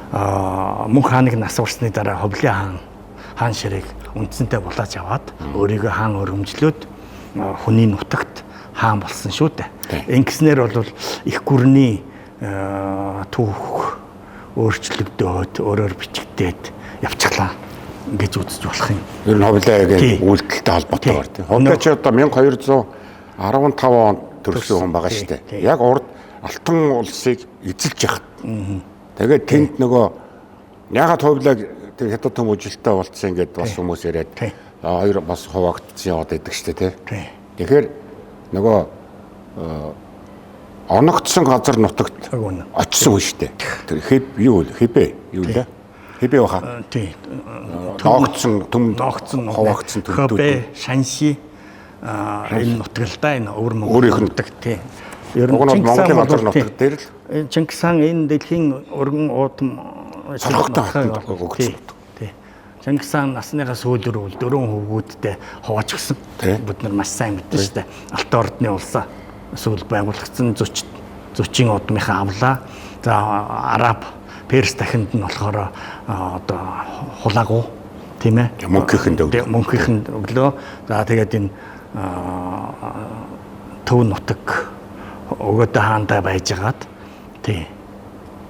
Мөнх хааныг нас барсны дараа Ховлын хаан ширээг үндсэнтэй булааж аваад өөрийгөө хаан өргөмжлөөд хүний нутагт хаан болсон шүү дээ. Ингэснээр бол их гүрний түүх өөрчлөгдөөд өөрөөр бичигдээд явчихлаа гэж үзэж болох юм. Ер нь Ховлын үйлдэлтэй холбоотойгоор тийм. Ховлын чи одоо 1215 онд төрсөн хүн байгаа шүү дээ. Яг урд Алтан улсыг эзэлж яхад. Тэгээд тэнд нөгөө ягаад Ховлыг тэр хятад төмөжилтэй болцсон ингээд бас хүмүүс яриад хоёр бас хуваагдсан яваад байдаг шүү дээ тий. Тэгэхээр нөгөө оногдсон газар нутагт очсон хүн шүү дээ. Тэр хэб юу вэ? Хэбэ юу лээ? Хэбэ баха. Тий. Доогдсон төм доогдсон хуваагдсан төмдүүд. Хэбэ, Шанши энэ нутаг л да энэ өвөр Монгол нутаг тий. Ер нь Монголын газар нутаг дээр л Чингис хаан энэ дэлхийн өргөн уудам соргогтой өгсөн. Тий. Чингис хаан насныхаа сүүл рүү дөрвөн хөвгүүдтэй хуваажгсан. Бид нар маш сайн мэднэ шүү дээ. Алтан ордны улсаа сүүл байгуулагдсан зөчийн удмынхаа авлаа. За араб Перс дахинд нь болохоор одоо хулаагуу тийм ээ. Мөнхийнхэнд өглөө. Мөнхийнхэнд өглөө. За тэгээд энэ төв нутаг өгөөдөө хаандаа байжгаад тий.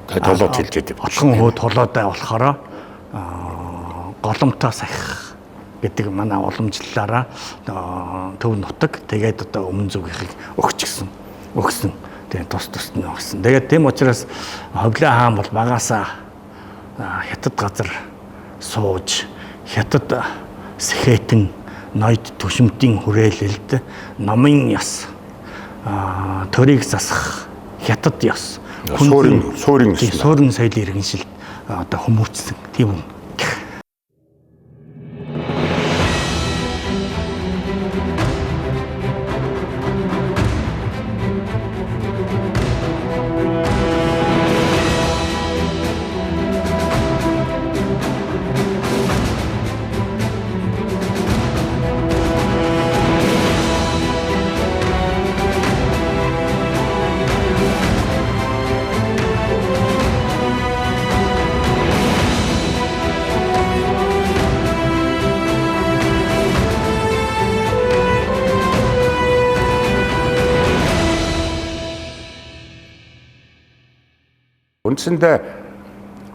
Толоод хэлж байдаг. Отхон хөө толоодой болохоор голомтоо сахих гэдэг манай уламжлалаараа төв нутаг тэгээд одоо өмнө зүгийнхийг өгчихсэн. Өгсөн. Тэгээд тус тусд нь өгсөн. Тэгээд тийм учраас Ховлын хаан бол багасаа хятад газар сууж хятад сэхэтэн ноёд түшмтийн хүрээлэлд номын ёс төрийг засах хятад ёс суурин соёл иргэншил одоо хүмүүжсэн тийм үү. Үндсэндээ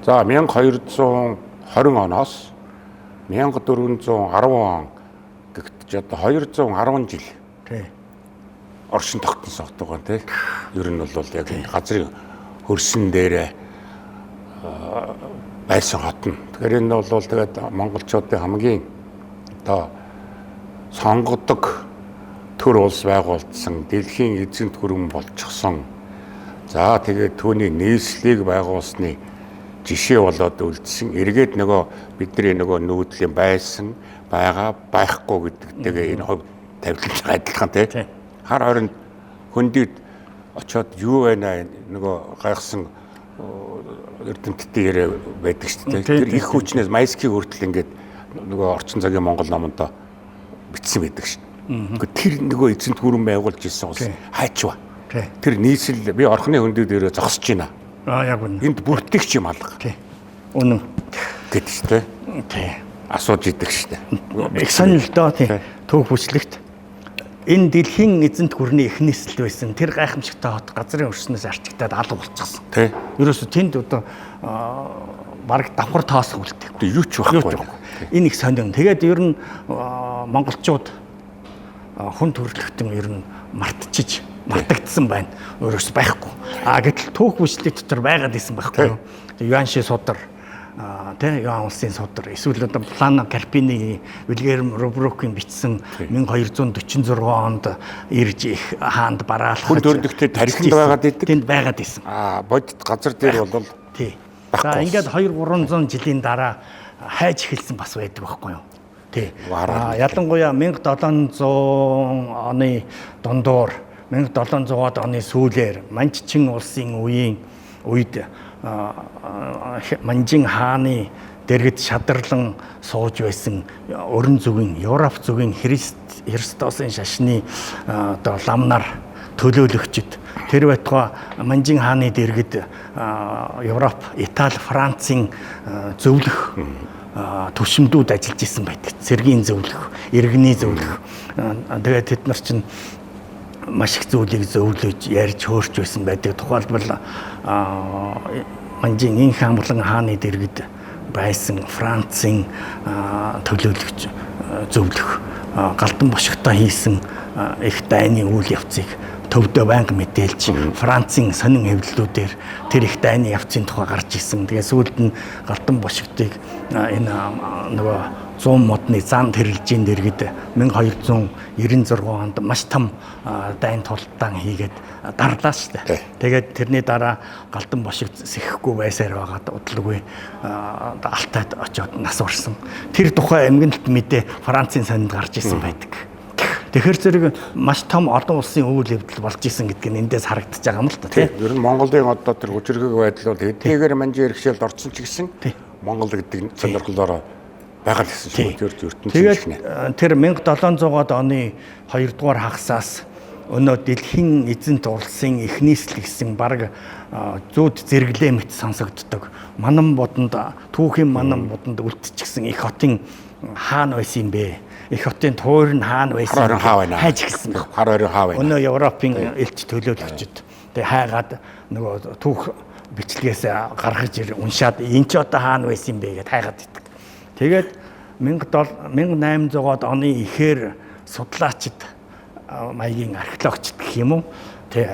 за 1220 оноос 1410 он гэхдээ одоо 210 жил оршин тогтносон хот байгаа тий. Ер нь бол яг энэ газрын хөрсөн дээрээ байсан хот нь. Тэгэхээр энэ бол тэгээд монголчуудын хамгийн одоо сонгодог төр улс байгуулсан, дэлхийн эзэнт гүрэн болчихсон. За тэгээд түүний нийслэлийг байгуулсны жишээ болоод үлдсэн. Эргээд нөгөө бидний нөгөө нүүдлийн байсан, байгаа, байхгүй гэдэгтэйгээ энэ хувь тавилантай адилхан тий. Хар хоринд хөндөд очиод юу байна нөгөө гайхсан эрдэмтдийн яриа байдаг шүү дээ. Тэр их хүчнээс Майскийг хүртэл ингээд нөгөө орчин цагийн Монгол номонд бичсэн байдаг шүү. Гэхдээ тэр нөгөө эзэнт гүрэн байгуулж ирсэн улс хайчва. Тэр нийслэл би орхны хөндөд дээрээ зогсож байна. Аа яг үнэн. Энд бүртгэгч юм алга. Үнэн. Гэдэг шүү дээ. Тий. Асууж идэг шүү дээ. Их сонирхолтой тий. Түүх бүчлэгт энэ дэлхийн эзэнт гүрний их нийслэл байсан. Тэр гайхамшигтай хот газрын өрснөөс арчигдаад алга болчихсон. Тий. Ерөөсө тэнд одоо бараг давхар тоосох үлдээгүй. Юу ч байхгүй. Энэ их сонин. Тэгээд ер нь монголчууд хүн төрөлхтөн ер нь мартчихж мартагдсан байна. Өөрөөс байхгүй. А гэтэл түүх бүчлэг дотор байгаад исэн байхгүй юу? Юанши судар тэ Юан улсын судар эсвэл одоо Плана Карпини Вильгельм Рубрукийн бичсэн 1246 онд ирж их хаанд бараалах хүн төрөлхтөд тархинд байгаад идэг. Тэнд байгаад исэн. Аа бодит газар дээр бол тий. За ингээд 2 300 жилийн дараа хайж эхэлсэн бас байдаг байхгүй юу? Тий. Ялангуяа 1700 оны дундуур 1700-аад оны сүүлээр Манччин улсын үеийн үед Манжин хааны дэргэд шадарлан сууж байсан өрн зүгийн Европ зүгийн Христосын шашны одоо ламнар төлөөлөгчд тэр байтугай Манжин хааны дэргэд Европ, Итали, Францын зөвлөх төвшмдүүд ажиллаж исэн байдаг. Цэргийн зөвлөх, иргэний зөвлөх. Тэгээд тэд нар чинь маш их зүйлийг зөвлөж, ярьж хөөрч байсан байдаг. Тухайлбал Манжин инх амгалан хааны дэргэд байсан Францын төлөөлөгч зөвлөх галдан бошигтой хийсэн их дайны үйл явцыг төвдөө байнга мэдээлж Францын сонин хэвлэлүүдээр тэр их дайны явцын тухай гарч исэн. Тэгээ сүүлд нь галдан бошигтыг энэ нөгөө 100 модны зан тэрэлжийн дэргэд 1296 онд маш том дайн тултаан хийгээд дарлаа шүү дээ. Тэгээд тэрний дараа галдан бошиг сэхэхгүй байсаар байгаад удалгүй Алтайд очиод нас барсан. Тэр тухай эмгэнэлт мэдээ Францын сонинд гарч исэн байдаг. Тэгэхээр зэрэг маш том олон улсын үйл явдал болж исэн гэдг нь эндээс харагдаж байгаа юм л та тий. Ер нь Монголын одоо тэр хүчирхэг байдал бол хэдийгээр манжийн бэрхшээлд орсон ч гэсэн Монгол гэдэг сонирхлоороо байгаа л гэсэн шиг тэр ертөнцийн тэгээд тэр 1700-аад оны 2 дугаар хагасаас өнөө дэлхийн эзэнт улсын их нийслэл гэсэн бараг зүүд зэрэглээ мэт сонсогддог. Манан бодонд түүхийн манан бодонд үлдчихсэн их хотын хаан байсан юм бэ? Их хотын туур нь хаан байсан. Хайж эхэлсэн баг. Хар ойрын хаа байна. Өнөө Европын элч төлөөлөгчд тэг хайгаад нөгөө түүх бичлэгээс гаргаж уншаад энэ ч одоо хаан байсан юм бэ гэд хайгаад идэг. Тэгээд 1800-аад оны ихээр судлаачид маягийн археологчид гэх юм уу тий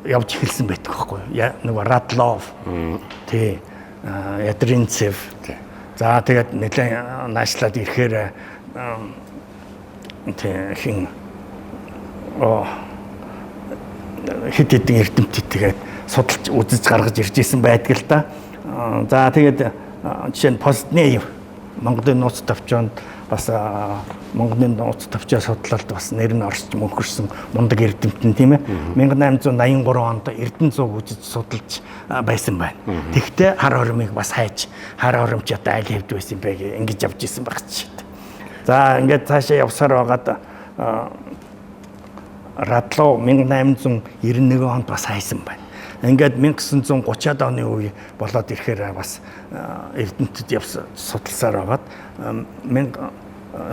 явж эхэлсэн байдаг байхгүй юу? Нөгөө Радлов тий Ядринцев. За тэгээд нэлээд наашлаад ирэхээр тий хин хэд хэдэн эрдэмтэд тэгээд судалж үзэж гаргаж ирж исэн байдаг л та. За тэгээд жишээ нь Позднеев Монголын нууц товчоонд бас Монголын нууц товчоо судлалд бас нэр нь орж мөнхөрсөн мундаг эрдэмтэн тийм ээ. 1883 онд Эрдэнэ зууг үзэж судалж байсан байна. Тэгтээ хар хоримыг бас хайж хар хоримч одоо аль хэвд байсан бэ гэж ингэж явж исэн баг ч. За ингээд цаашаа явсаар байгаад Радлов 1891 онд бас хайсан байна. Ингээд 1930-аад оны үе болоод ирэхээр бас эрдэмтэд явсан судалсаар байгаад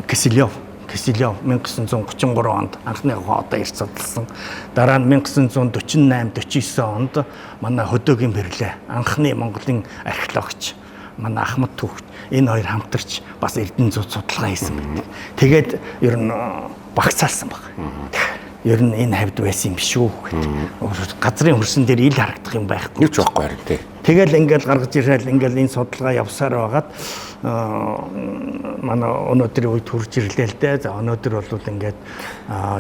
Киселев Киселёв 1933 онд анхны одоо ирж судалсан. Дараа нь 1948 49 онд манай Хөдөөгийн Бэрлээ анхны Монголын археологч манай Ахмад Түүхт энэ хоёр хамтарч бас Эрдэнэ зүйд судалгаа хийсэн байдаг. Тэгээд ер нь багцаалсан баг. Ер нь энэ хавьд байсан юм шүү гэдэг. Газрын хөрсөн дээр ил харагдах юм байхгүй. Нэг ч байхгүй харин тий. Тэгэл ингээл гаргаж ирээл ингээл энэ судалгаа явсаар байгаад манай өнөөдрийн үед хүрж ирлээ л дээ. За өнөөдөр бол ингээд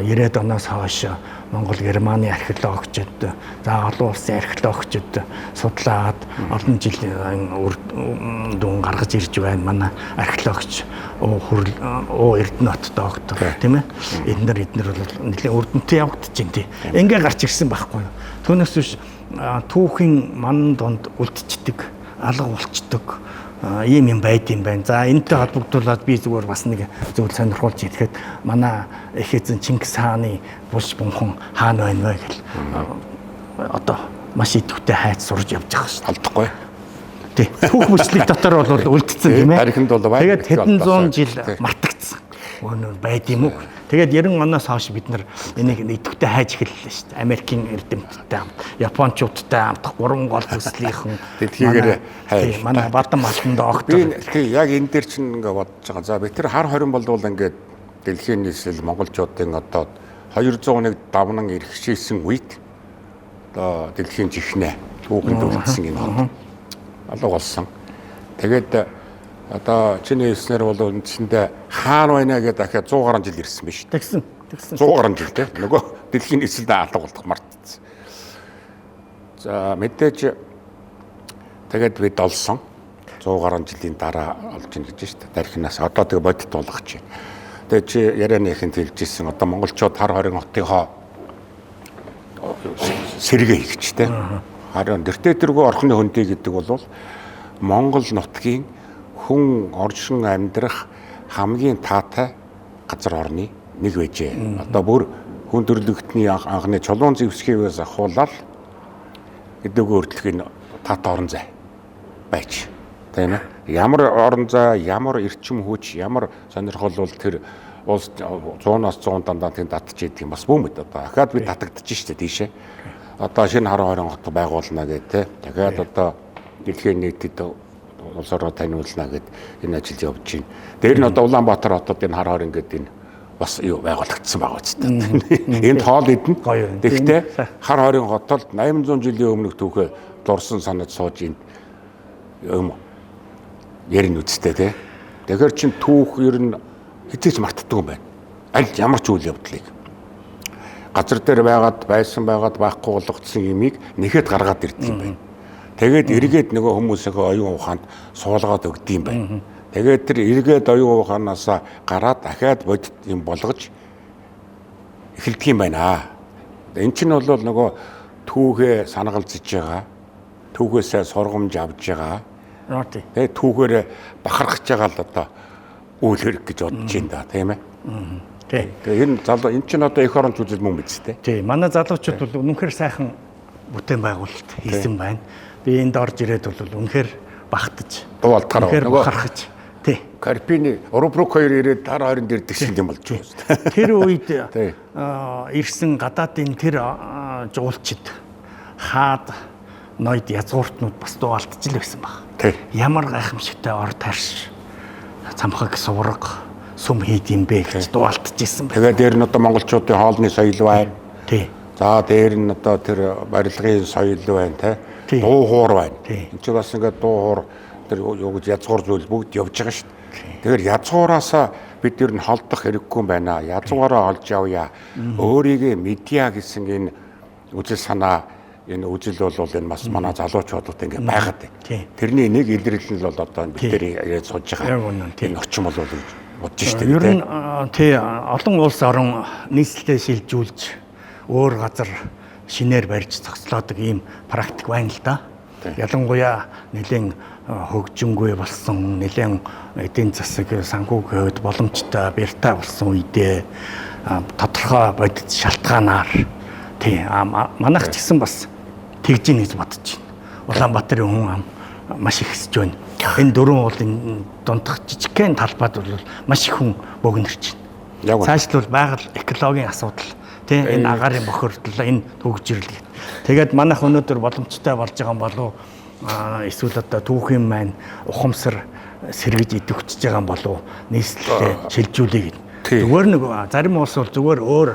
90-ад оноос хойш Монгол Германы археологчид, за олон улсын археологчид судлаад олон жил үр дүн гаргаж ирж байна. Манай археологч Уу Эрдэнэт доктор тийм ээ. Эднэр бол нэлээд үр дүнтэй явагдаж байна тий. Ингээ гарч ирсэн байхгүй юу. Түүнээс биш түүхийн ман дунд үлдчихдэг, алга болчдөг ийм юм байд юм байна. За энэтэй холбогдуулаад би зүгээр бас нэг зүйл сонирхуулж хэлэхэд манай их эзэн Чингис хааны булш бунхан хаана байна вэ гэл одоо маш идэвхтэй хайц сурж явж байгаа шүү. Алдахгүй. Тий. Түүх мөчлөг дотор бол үлдсэн тийм ээ. Тархинд бол байна. Тэгээд хэдэн зуун жил мартагдсан. Өнөө байд юм уу? Тэгээд 90 оноос хойш бид нар энийг идэвхтэй хайж эхэллээ шүү дээ. Америкийн эрдэмтдтэй хамт, Япончуудтай хамт гурван гол төслийнхэн дэлхийгээр хайж. Манай Бадан Малан доктор. Би тий яг энэ дээр чинь ингээ бодож байгаа. За бид тэр хар хорин болвол ингээд дэлхийн нийслэл монголчуудын одоо 201 давнан эрхшээсэн үед одоо дэлхийн жихнэ түүхэнд үлдсэн энэ хот алга болсон. Тэгээд одоо чиний хэлснээр бол үндсэндээ хаан байна гэдэг дахиад 100 гаруй жил ирсэн биз. Тэгсэн. Тэгсэн. 100 гаруй жил те. Нөгөө дэлхийн нийслэлд алга болох мартцсан. За мэдээж тэгээд бид олсон. 100 гаруй жилийн дараа олж ийн гэж шүү дээ. Тархинаас одоо тэг бодит болгож байна. Тэгээд чи ярианы ихэнд хэлж ирсэн одоо монголчууд хар хорин хотынхоо сэргээ хийгч те. Харин дэртээ тэргүй орхны хөндий гэдэг бол Монгол нутгийн хүн оршин амьдрах хамгийн таатай газар орны нэг байжээ. Одоо бүр хүн төрлөختний анхны чулуун зэвсгийгээс ахуулаад эдгүү өртлөх энэ таатай орон зай байж. Тийм ээ. Ямар орон зай, ямар эрчим хүч, ямар сонирхол бол тэр улс 100-аас 100 дандаа тийм татж идэг юм бас бүүмэд одоо. Ахаад би татагдчих штэ тийшээ. Одоо шинэ хар хорин хот байгуулна гэх тээ. Дахиад одоо дэлхийн нийтэд улс орноо таниулна гэд энэ ажил явж байна. Дээр нь одоо Улаанбаатар хотод энэ хар хорин гэдэг энэ бас юу байгуулагдсан байгаа үстэй. Энд хоол идэнэ. Тэгэхдээ хар хорин хотод 800 жилийн өмнөх түүхээ дурсан санаж сууж энд юм ярина үстэй тий. Тэгэхээр чин түүх ер нь хэзээ ч мартдаг юм байна. Аль ямар ч үйл явдлыг газар дээр байгаад байсан байгаад байхгүй болгоцсон юмыг нэхэд гаргаад ирдэг юм байна. Тэгээд эргээд нөгөө хүмүүсийнхээ оюун ухаанд суулгаад өгд юм байна. Тэгээд тэр эргээд оюун ухаанаас гараад дахиад бодит юм болгож эхэлдэг юм байна. Эн чинь бол нөгөө түүхээ санагалзаж байгаа, түүхээсээ сургамж авж байгаа. Тэгээд түүхээр бахархаж байгаа л одоо үйл хэрэг гэж бодож байна да, тийм ээ. Тий. Тэгээ энэ залуу эн чинь одоо эх оронч үзэл мөн биз дээ. Тий, манай залуучууд бол үнэхээр сайхан бүтээн байгуулалт хийсэн байна. Би энд орж ирээд бол үнэхээр багтаж, Дуу алдахаар үнэхээр нөгөө бахархаж. Тий. Карпини Рубрук хоёр ирээд хар хорин дээр тэгсэн юм болж байна. Тэр үед Тий. ирсэн гадаадын тэр жуулчид хаад ноёд язгууртнууд бас дуу алдаж л байсан баг. Тий. Ямар гайхамшигтай ор тарш цамхаг сувраг сүм хийд юм бэ гэж дуу алдаж ирсэн байна. Тэгээд дээр нь одоо монголчуудын хоолны соёл байна. Тий. За дээр нь одоо тэр барилгын соёл байна те. Тий. Дуу хуур байна. Тий. Энд чинь бас ингээд дуу хуур тэр юу гэж язгуур зүйл бүгд явж байгаа шүү дээ. Тэгэхээр язгуураасаа бид ер нь холдох хэрэггүй юм байна. Язгуураа олж явъя. Өөрийгөө мэдье гэсэн энэ үзэл санаа энэ үзэл бол энэ бас манай залуучуудад ингээд байгаад байна. Тий. Тэрний нэг илэрлэл нь бол одоо бид тэр ирээд сууж Яг байгаа. үнэн, тий. Энэ орчин бол гэж бодож шүү дээ. Ер нь тий олон улс орон нийслэлээ шилжүүлж өөр газар шинээр барьж зогслоодог ийм практик байна л да. Ялангуяа нэлээд хөгжингүй болсон, нэлээд эдийн засаг санхүүгийн хувьд боломжтой, бяртай болсон үедээ тодорхой бодит шалтгаанаар тий манайх ч гэсэн бас тэгж ийн гэж бодож байна. Улаанбаатарын хүн ам маш их хэсэж байна. Энэ дөрвөн уулын дундах жижигхэн талбайд бол маш их хүн богинорч байна. Цаашлбал байгаль экологийн асуудал тий энэ агаарын бохирдол, энэ түгжрэл. Тэгээд манайх өнөөдөр боломжтой болж байгаа юм болов эсвэл одоо түүхийн маань ухамсар сэргэж идэвхжиж байгаа юм болов нийслэлээ шилжүүлэе гэдэг. Зүгээр нэг зарим улс бол зүгээр өөр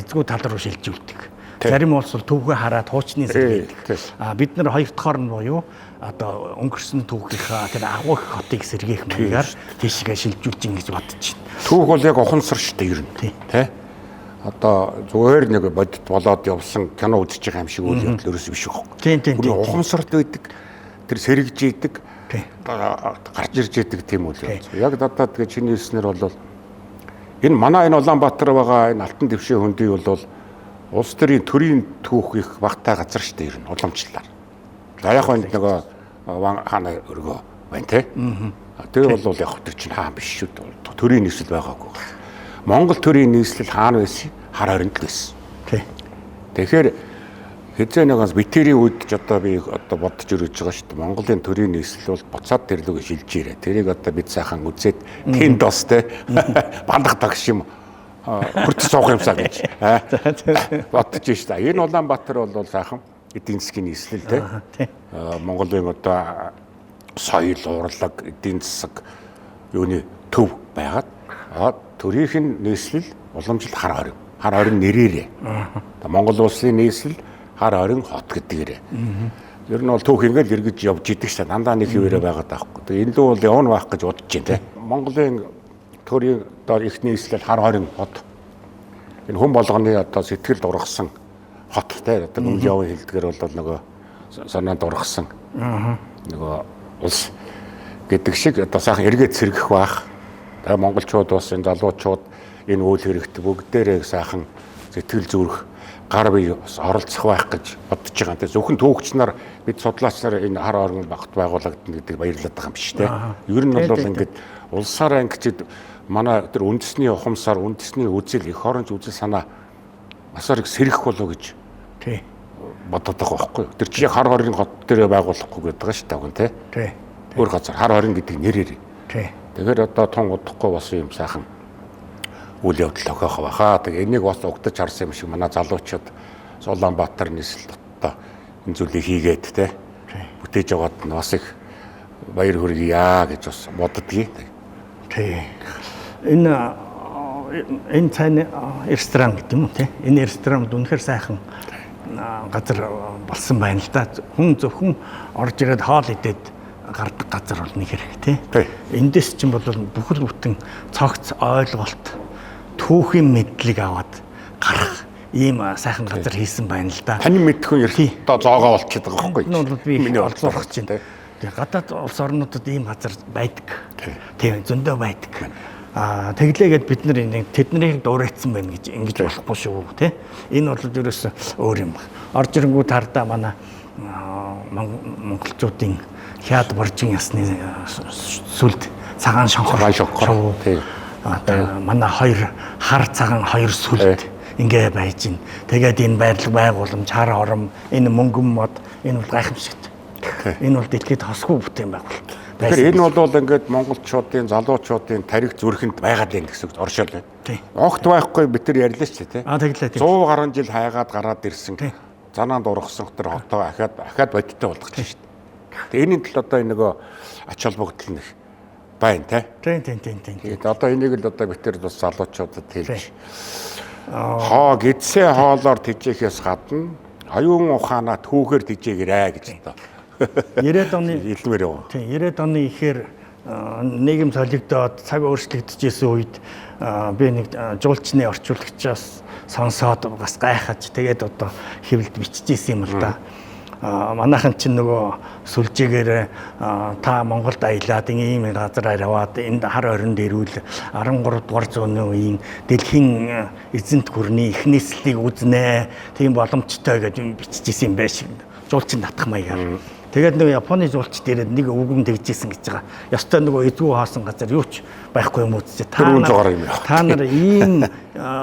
эзгүй тал руу шилжүүлдэг. Зарим улс бол түүхээ хараад хуучны сэргээдэг. А бид нар хоёр дахь нь буюу одоо өнгөрсөн түүхийнхаа тэр агуу их хотыг сэргээх маягаар тийшгээ шилжүүлж ин гэж бодож байна. Түүх бол яг ухамсар шүү дээ ер нь. Тэ? Одоо зүгээр нэг бодит болоод явсан кино үзэж байгаа юм шиг үйл явдал ерөөсөө биш байхгүй. Тийм. Ухамсарт байдаг, тэр сэргэж идэг, гарч ирж идэг тийм үйл явдал. Яг одоо тэгээ чиний хэлснээр бол энэ манай энэ Улаанбаатар байгаа энэ Алтан дэвшээ хөндий бол улс төрийн төрийн түүх их багтаа газар шүү дээ ер нь уламжлалаар. За яг энэ нөгөө Ван хааны өргөө байна те. Тэр бол яг тэр чинь хаан биш шүү дээ. Төрийн нийслэл байгаагүй. Монгол төрийн нийслэл хаана байсан? Хар хоринд л байсан. Тий. Тэгэхээр хэзээ нэгээс битэрийн үед ч одоо би одоо бодож өрөөж байгаа шүү дээ. Монголын төрийн нийслэл бол буцаад тэр лүгэ шилжиж ирээ. Тэрийг одоо бид сайхан үзээд тэнд бас те бандах тагш юм хүрт суух юмсаа гэж бодож шүү дээ. Энэ Улаанбаатар бол сайхан эдийн засгийн нийслэл те. Монголын одоо соёл, урлаг, эдийн засаг юуны төв байгаад төрийнх нь нийслэл уламжлалт хар хорин. Хар хорин нэрээрээ. Монгол улсын нийслэл хар хорин хот гэдгээрээ. Ер нь бол түүх ингээл эргэж явж идэг шээ. Дандаа нэг хэвээрээ байгаад байхгүй. Тэгээ энэ лүү бол явна байх гэж бодож байна те. Монголын төрийн одоо их нийслэл хар хорин хот. Энэ хүн болгоны одоо сэтгэлд ургасан хот те. Одоо гүн явын хэлдгэр бол нөгөө санаанд ургасан. Нөгөө улс гэдэг шиг одоо сайхан эргээд сэргэх байх. Тэгээ монголчууд бас энэ залуучууд энэ үйл хэрэгт бүгдээрээ сайхан сэтгэл зүрх гар бие бас оролцох байх гэж бодож байгаа. Тэгээ зөвхөн түүхч нар бид судлаач нар энэ хар орон багт байгуулагдана гэдэг баярлаад байгаа юм биш үү? Ер нь бол ингээд улсаараа ингэчид манай тэр үндэсний ухамсар, үндэсний үзэл, эх оронч үзэл санаа асар их сэрэх болов гэж тий бодод байгаа байхгүй юу? Тэр чи хар хорийн хот дээрээ байгуулахгүй гэдэг байгаа шүү дээ, үгүй тий. Тий. Өөр газар хар хорин гэдэг нэрээр. Тий. Тэгэхээр одоо тун удахгүй бас юм сайхан үйл явдал тохиох байхаа. Тэгээ энийг бас угтаж харсан юм шиг манай залуучууд Улаанбаатар нийслэл хоттой энэ зүйлийг хийгээд те бүтээж яваад нь бас их баяр хүргье гэж бас боддгийг. Тий. Энэ энэ цайны ресторан гэдэг юм уу те? Энэ ресторан үнэхээр сайхан газар болсон байна л да. Хүн зөвхөн орж ирээд хоол идээд гардаг газар бол нэг хэрэг тий. Эндээс чинь бол бүхэл бүтэн цогц ойлголт, түүхийн мэдлэг аваад гарах ийм сайхан газар хийсэн байна л да. Таны мэдэх хүн одоо зоогоо болчиход байгаа байхгүй юу? Би миний олзуурах чинь. Тэгээ гадаад улс орнуудад ийм газар байдаг. Тийм зөндөө байдаг. Аа тэглээгээд бид нар энэ тэднийг дуурайцсан байна гэж ингэж болохгүй шүү тий. Энэ бол ерөөсөө өөр юм. Орж ирэнгүү тардаа манай монголчуудын хяад боржин ясны сүлд цагаан шонхор. Тий. Манай хоёр хар цагаан хоёр сүлд ингээ байж гин. Тэгээд энэ байрлал байгууламж, хар хором, энэ мөнгөн мод, энэ бол гайхамшигт. Энэ бол дэлхийд хосгүй бүтээн байгуулалт. Тэгэхээр энэ бол ингээд монголчуудын залуучуудын тарих зүрхэнд байгаад байна гэсэн үг оршол байна. Огт байхгүй бид нар ярьлаа шүү дээ, тий. Аа тэглээ. 100 гаруй жил хайгаад гараад ирсэн. Занаанд ургасан тэр хотоо ахаад бодиттой болгочих шүү дээ. Тэгээ энэний тал одоо энэ нөгөө ач холбогдол нэг байна те. Тийм. Тэгээд одоо энийг л одоо бид нар бас залуучуудад хэлж хоо гэдсээ хоолоор тэжээхээс гадна оюун ухаанаа түүхээр тэжээгээрэй гэж одоо 90-ад оны хэлмээр яваа. Тийм 90-ад оны ихээр нийгэм солигдоод цаг өөрчлөгдөжсэн үед би нэг жуулчны орчуулагчаас сонсоод бас гайхаж тэгээд одоо хэвлэлд биччихсэн юм л да. Манайхан чинь нөгөө сүлжээгээр та Монголд аялаад ийм газар аваад энд хар хоринд ирүүл 13 дугаар зууны үеийн дэлхийн эзэнт гүрний их нийслэлийг үзнэ тийм боломжтой гэж биччихсэн юм байх шиг. Жуулчин татах маягаар. Тэгээд нөгөө Японы жуулчд ирээд нэг өвгөн тэгжсэн гэж байгаа. Ёстой нөгөө эзгүй хаасан газар юу ч байхгүй юм үзчихэ. Та нар ийм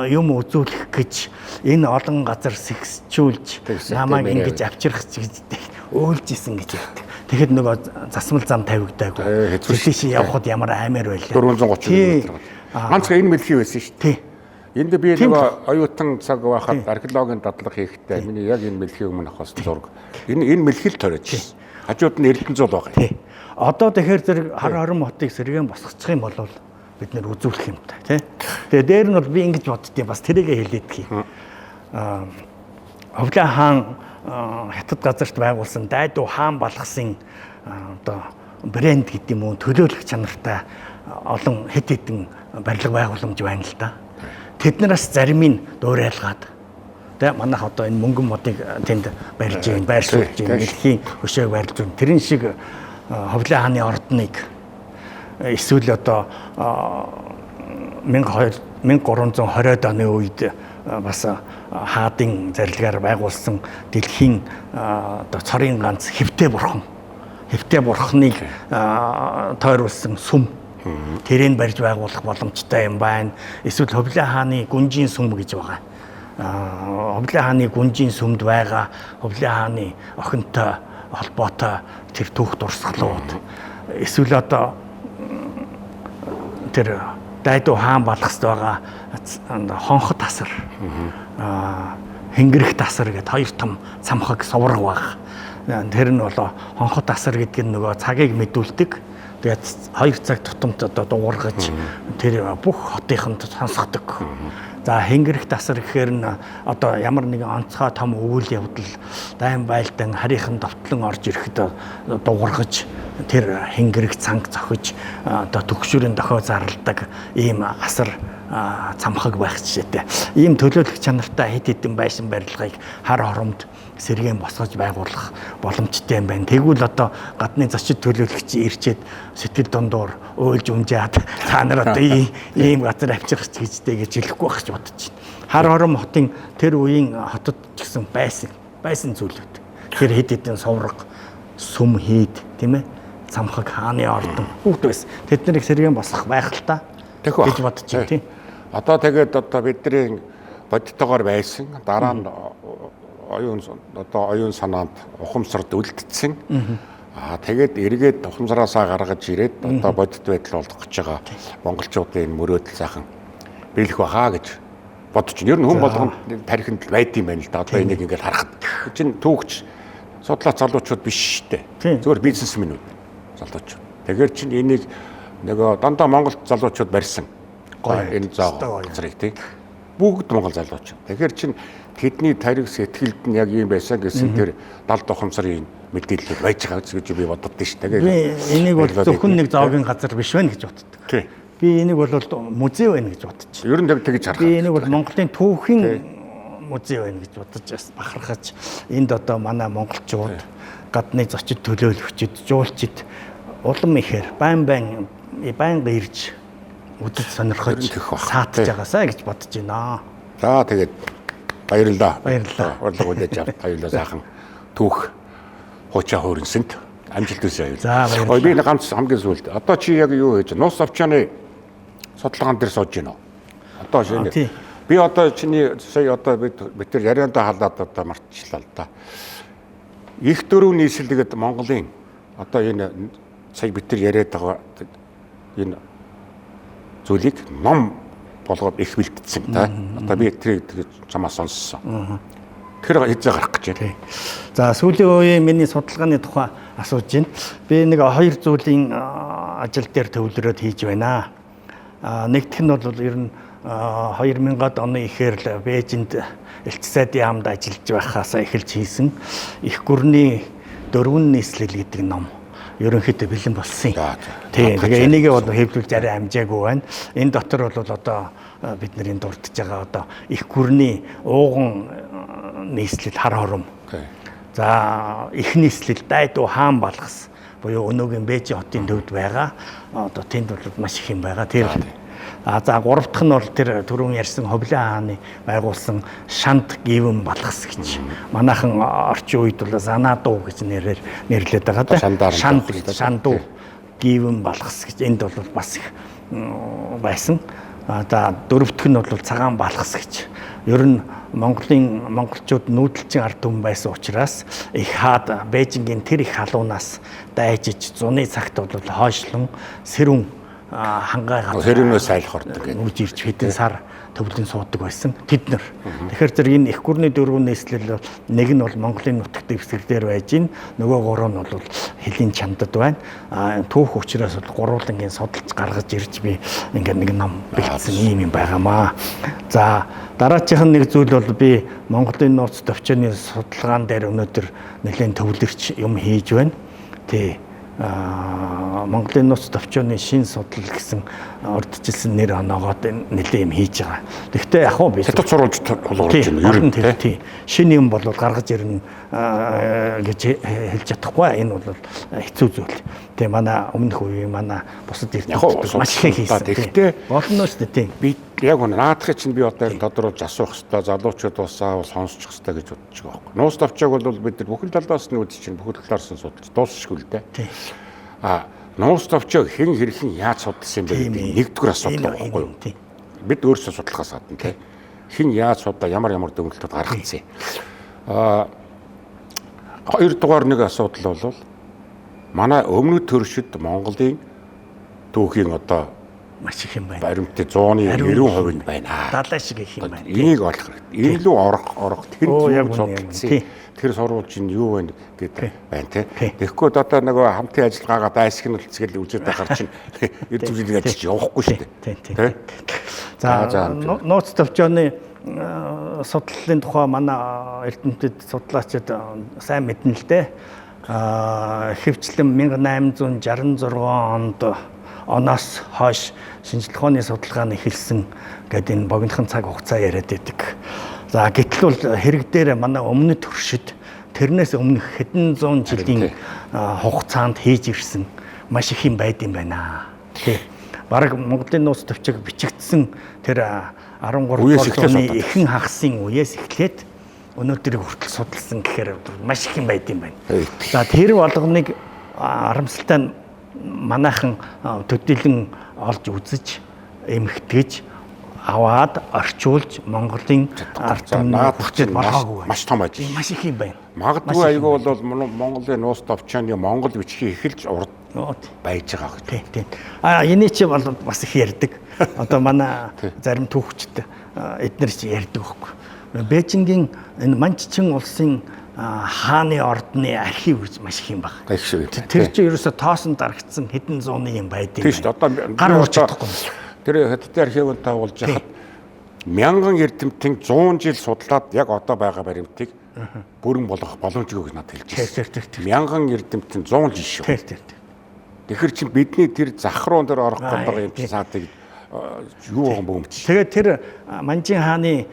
юм үзүүлэх гэж энэ олон газар сэгсчүүлж намайг ингэж авчрах гэж өөлж исэн гэж ярьдаг. Тэгэхэд нөгөө засмал зам тавигдаагүй. Тийш явхад ямар аймаар байлаа. 430 км. Ганц энэ мэлхий байсан шүү дээ. Энд би нөгөө оюутан цаг байхад археологийн дадлага хийхдээ миний яг энэ мэлхийн өмнө авах зураг. Энэ мэлхий л тойрож. Хажууд нь Эрдэнэ зул байгаа. Тий. Одоо тэгэхээр зэрэг Хар хором хотыг сэргээн босгочих юм бол бид нэр үзүүлэх юм та, тий. Тэгээ дээр нь бол би ингэж боддtiin, бас тэрийгэ хэлээдэх юм. Ховлаа хаан хятад газарт байгуулсан дайдуу хаан балгасан одоо брэнд гэдэг юм уу, төлөөлөх чанартай олон хэд хэдэн барилга байгууламж байна л да. Тэднээс зарим нь дуурайлгаад тэ манайх одоо энэ мөнгөн модыг тэнд барьж гин, байршуулж гин, дэлхийн хөшөөг барьж гин. Тэрэн шиг Ховлын хааны ордныг эсвэл одоо 1320-од оны үед бас хаадын зарилгаар байгуулсан дэлхийн одоо цорын ганц хэвтэй бурхан. Хэвтэй бурхныг тойруулсан сүм. Тэрийг барьж байгуулах боломжтой юм байна. Эсвэл Ховлын хааны гүнжийн сүм гэж байгаа. Ховлын хааны гүнжийн сүмд байгаа Ховлын хааны охинтой холбоотой тэр түүх дурсгалууд. Эсвэл одоо тэр дайдуу хаан балгаст байгаа хонхот тасар, хэнгэрэх тасар гэдэг хоёр том цамхаг соврог баг. Тэр нь болоо хонхот тасар гэдэг нь нөгөө цагийг мэдүүлдэг. Тэгээд 2 цаг тутамд одоо дуугаргаж тэр бүх хотынхонд сонсгодог. За хэнгэрэх тасар гэхээр нь одоо ямар нэгэн онцгой том үйл явдал дайн байлдан харийнхан довтлон орж ирэхэд дуугаргаж тэр хэнгэрэх цанг зохиж одоо төгшүүрийн дохио зарладаг ийм асар цамхаг байх жишээтэй. Ийм төлөөлөх чанартай хэд хэдэн байшин барилгыг хар хоромд сэргээн босгож байгуулах боломжтой юм байна. Тэгвэл одоо гадны зочид төлөөлөгч ирчээд сэтгэл дундуур уйлж унжаад та нар одоо ийм газар авчрах гэжтэй гэж хэлэхгүй байх гэж бодож байна. Хар хором хотын тэр үеийн хотод ч гэсэн байсан зүйлүүд. Тэр хэд хэдэн соврог, сүм хийд, тийм ээ, цамхаг, хааны ордон бүгд байсан. Тэд нарыг сэргээн босгох байх л та гэж бодож байна, тийм. Одоо тэгээд одоо бидний бодтойгоор байсан. Дараа нь оюун санаанд ухамсарт үлдсэн. Тэгээд эргээд ухамсараасаа гаргаж ирээд одоо бодит байдал болох гэж байгаа монголчуудын мөрөөдөл сайхан биелэх байхаа гэж бодож байна. Ер нь хүн болгонд тархинд байд юм байна л да. Одоо энийг ингээд харахад чинь түүхч судлаач залуучууд биш шүү дээ. Зүгээр бизнесмэнүүд залуучууд. Тэгэхээр чинь энийг нөгөө дандаа монгол залуучууд барьсан. Энэ зоо газрыг тий. Бүгд монгол залуучууд. Тэгэхээр чинь тэдний тарих сэтгэлд нь яг ийм байсан гэсэн тэр далд ухамсарын мэдээлэл байж байгаа гэж би боддоо шүү дээ. Би энийг бол зөвхөн нэг зоогийн газар биш байна гэж боддог. Би энийг бол музей байна гэж бодож. Ер нь тэгж харах. Би энийг бол Монголын түүхийн музей байна гэж бодож бас бахархаж энд одоо манай монголчууд гадны зочид төлөөлөгчд, жуулчид улам ихээр байн байнга ирж үзэж сонирхож саатж байгаасаа гэж бодож байна. За тэгээд баярлалаа. Баярлалаа. Урилга хүлээж авт баярлалаа сайхан түүх хуучаа хөөрнсөнд амжилт хүсье. За баярлалаа. Би ганц хамгийн сүүлд одоо чи яг юу хийж нус овчооны судалгаан дээр сууж байна уу? Одоо шинэ. Би одоо чиний сая одоо бид тэр яриандаа халаад одоо мартчихлаа л да. Их дөрөв нийслэлгээд Монголын одоо энэ сая бид тэр яриад байгаа энэ зүйлийг ном болгоод их бэлтцсэн та. Одоо би тэрийг чамаас сонссон. Тэр хэзээ гарах гэж байна. За сүүлийн үеийн миний судалгааны тухай асууж байна. Би нэг хоёр зүйлийн ажил дээр төвлөрөөд хийж байна. Нэгдэх нь бол ер нь 2000-ад оны ихээр л Бээжинд Элч сайдын яамд ажиллаж байхаас эхэлж хийсэн их гүрний дөрвөн нийслэл гэдэг ном ерөнхийдөө бэлэн болсон юм. Тийм. Тэгээ энийгээ бол хэвлүүлж арай амжаагүй байна. Энэ дотор бол одоо бидний дурдж байгаа одоо их гүрний ууган нийслэл хар хором. За их нийслэл дайдуу хаан балгас буюу өнөөгийн Бээжин хотын төвд байгаа. Одоо тэнд бол маш их юм байгаа. Тэр за гурав дахь нь бол тэр түрүүн ярьсан Ховлын хааны байгуулсан Шанд гівэн балгас гэж. Манайхан орчин үед бол Занадуу гэж нэрээр нэрлэдэг байгаа да. Шанд гэж Шандуу гівэн балгас гэж энд бол бас их байсан. За дөрөв дэх нь бол цагаан балгас гэж. Ер нь Монголын монголчууд нүүдэлчин ард түмэн байсан учраас их хаад Бээжингийн тэр их халуунаас дайжиж зуны цагт бол хойшлон сэрүүн хангай газар хэрнээс айлх ордог гэдэг. Үрж ирж хэдэн сар төвлөн суудаг байсан тэд нар. Тэгэхээр зэрэг энэ эх гүрний дөрвөн нийслэл нэг нь бол Монголын нутагт дэвсгэр дээр байж гин, нөгөө гурав нь бол хөлийн чамдад байна. Түүх учраас бол гурвуулангийн судалж гаргаж ирж би ингээд нэг ном бэлдсэн ийм юм байгаамаа. За дараачих нь нэг зүйл бол би Монголын нууц төвчний судалгаан дээр өнөөдөр нэлээд төвлөрч юм хийж байна. Тий. Монголын нууц төвчөөний шин судлал гэсэн урдчилсан нэр оноогоод нэлээд юм хийж байгаа. Тэгэхдээ яг хуу би хятад сурвалж тулгуурлаж байна. Ер нь тий. Шинэ юм бол гаргаж ирнэ гэж хэлж чадахгүй. Энэ бол хэцүү зүйл. Тэгээ манай өмнөх үеийн манай бусад эрдэмтдүүд маш их хийсэн. Тэгэхдээ болно шүү дээ. Тий. Би яг үнэ наадахыг чинь би одоо тодруулж асуух хэвээр залуучууд бас заавал сонсчих хэвээр гэж бодож байгаа байхгүй. Нууц товчоог бол бид нар бүхэл талаас нь үзэж чинь бүхэл талаас нь судалж дуусшгүй л дээ. Тий. А нууц товчоог хэн хэрхэн яаж судалсан юм бэ гэдэг нэгдүгээр асуудал байхгүй юу? Тий. Бид өөрсдөө судлахаас гадна тий. Хэн яаж судлаа, ямар ямар дүгнэлтүүд гаргацсан. Хоёрдугаар нэг асуудал бол манай өмнөд төршид Монголын түүхийн одоо маш их юм байна. Баримтын 190% нь байна. 70 шиг их юм байна. Энийг олох хэрэгтэй. Энэ лүү орох тэр юу судалсан. Тэр сурвалж нь юу вэ гэдэг байна тий. Тэгэхгүй одоо нөгөө хамтын ажиллагаагаа дайсагналцгээл үзээд байхаар чинь эд зүйлийг ажиллаж явахгүй шүү дээ. Тий. За нууц төвчөөний судлалын тухай манай эрдэмтэд судлаачид сайн мэднэ л дээ. Хэвчлэн 1866 онд оноос хойш шинжлэх ухааны судалгааны эхэлсэн гэдэг энэ богинохон цаг хугацаа яриад байдаг. За гэтэл бол хэрэг дээр манай өмнөд төршид тэрнээс өмнөх хэдэн зуун жилийн хугацаанд хийж ирсэн маш их юм байд юм байна. Тий. Бараг Монголын нууц төвчөг бичигдсэн тэр 13 дугаар зууны ихэнх хагасын үеэс эхлээд өнөөдрийг хүртэл судалсан гэхээр маш их юм байд юм байна. За тэр болгоныг харамсалтай нь манайхан төдийлөн олж үзэж, эмхтгэж, аваад орчуулж Монголын ард түмний хүчээр болгоогүй. Маш том ажил. Маш их юм байна. Магадгүй айгүй бол Монголын нууц товчооны Монгол бичгийг эхэлж урд байж байгаа гэж. Тий, тий. А эний чи бол бас их ярьдаг. Одоо манай зарим түүхчид эднэр чи ярьдаг байхгүй. Бээжингийн энэ Манччин улсын хааны ордны архив гэж маш их юм байна. Их шиг. Тэр чинь ерөөсө тоосон дарагдсан хэдэн зууны юм байдаг. Тийм шүү дээ. Одоо гар уурч чадахгүй. Тэр хятадын архивд тавуулж яхад мянган эрдэмтэн 100 жил судлаад яг одоо байгаа баримтыг бүрэн болгох боломжгүй гэж надад хэлж байсан. Мянган эрдэмтэн 100 жил шүү. Тэр. Тэгэхээр чинь бидний тэр зах руу дээр орох гэдэг юм чинь саадыг юу байгаа бөмбөч. Тэгээд тэр Манжин хааны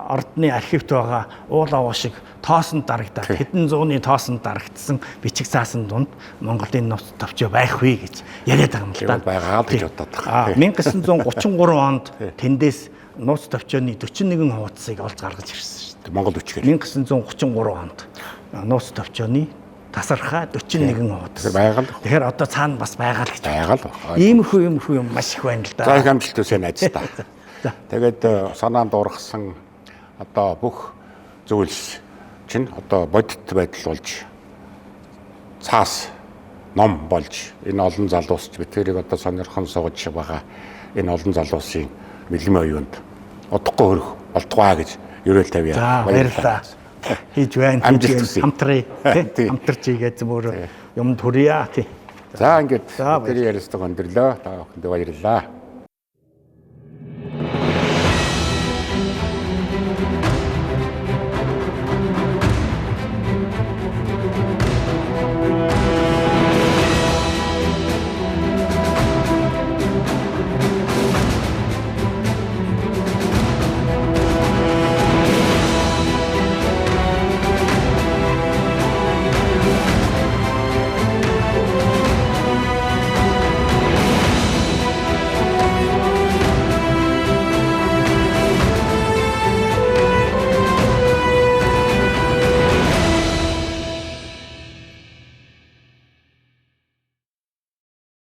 ордны архивт байгаа уул аваа шиг тоосон дарагдаад хэдэн зууны тоосон дарагдсан бичиг цаасан дунд Монголын нууц товчоо байх вэ гэж яриад байгаа юм л да. Байгаа л гэж бодоод байгаа. 1933 онд тэндээс нууц товчооны 41 хуудсыг олж гаргаж ирсэн шүү дээ. Монгол бичгээр. 1933 онд нууц товчооны тасархай 41 хуудас. Байгаа л. Тэгэхээр одоо цаана бас байгаа л гэж. Байгаа л. Иймэрхүү юм маш их байна л да. За их амжилт хүсье найздаа. Тэгээд санаанд ургасан одоо бүх зүйлс чинь одоо бодит байдал болж цаас ном болж энэ олон залуус бид тэрийг одоо сонирхон сууж байгаа энэ олон залуусын мэлмэ оюунд удахгүй хөрөх болтугай гэж ерөөл тавья. Баярлалаа. Хийж байна. Амжилт хүсье. Хамтрая. Тий. Хамтарч хийгээд зөвөр юм төрье. Тий. За ингээд бидний ярилцлага өндөрлөө. Та бүхэндээ баярлалаа.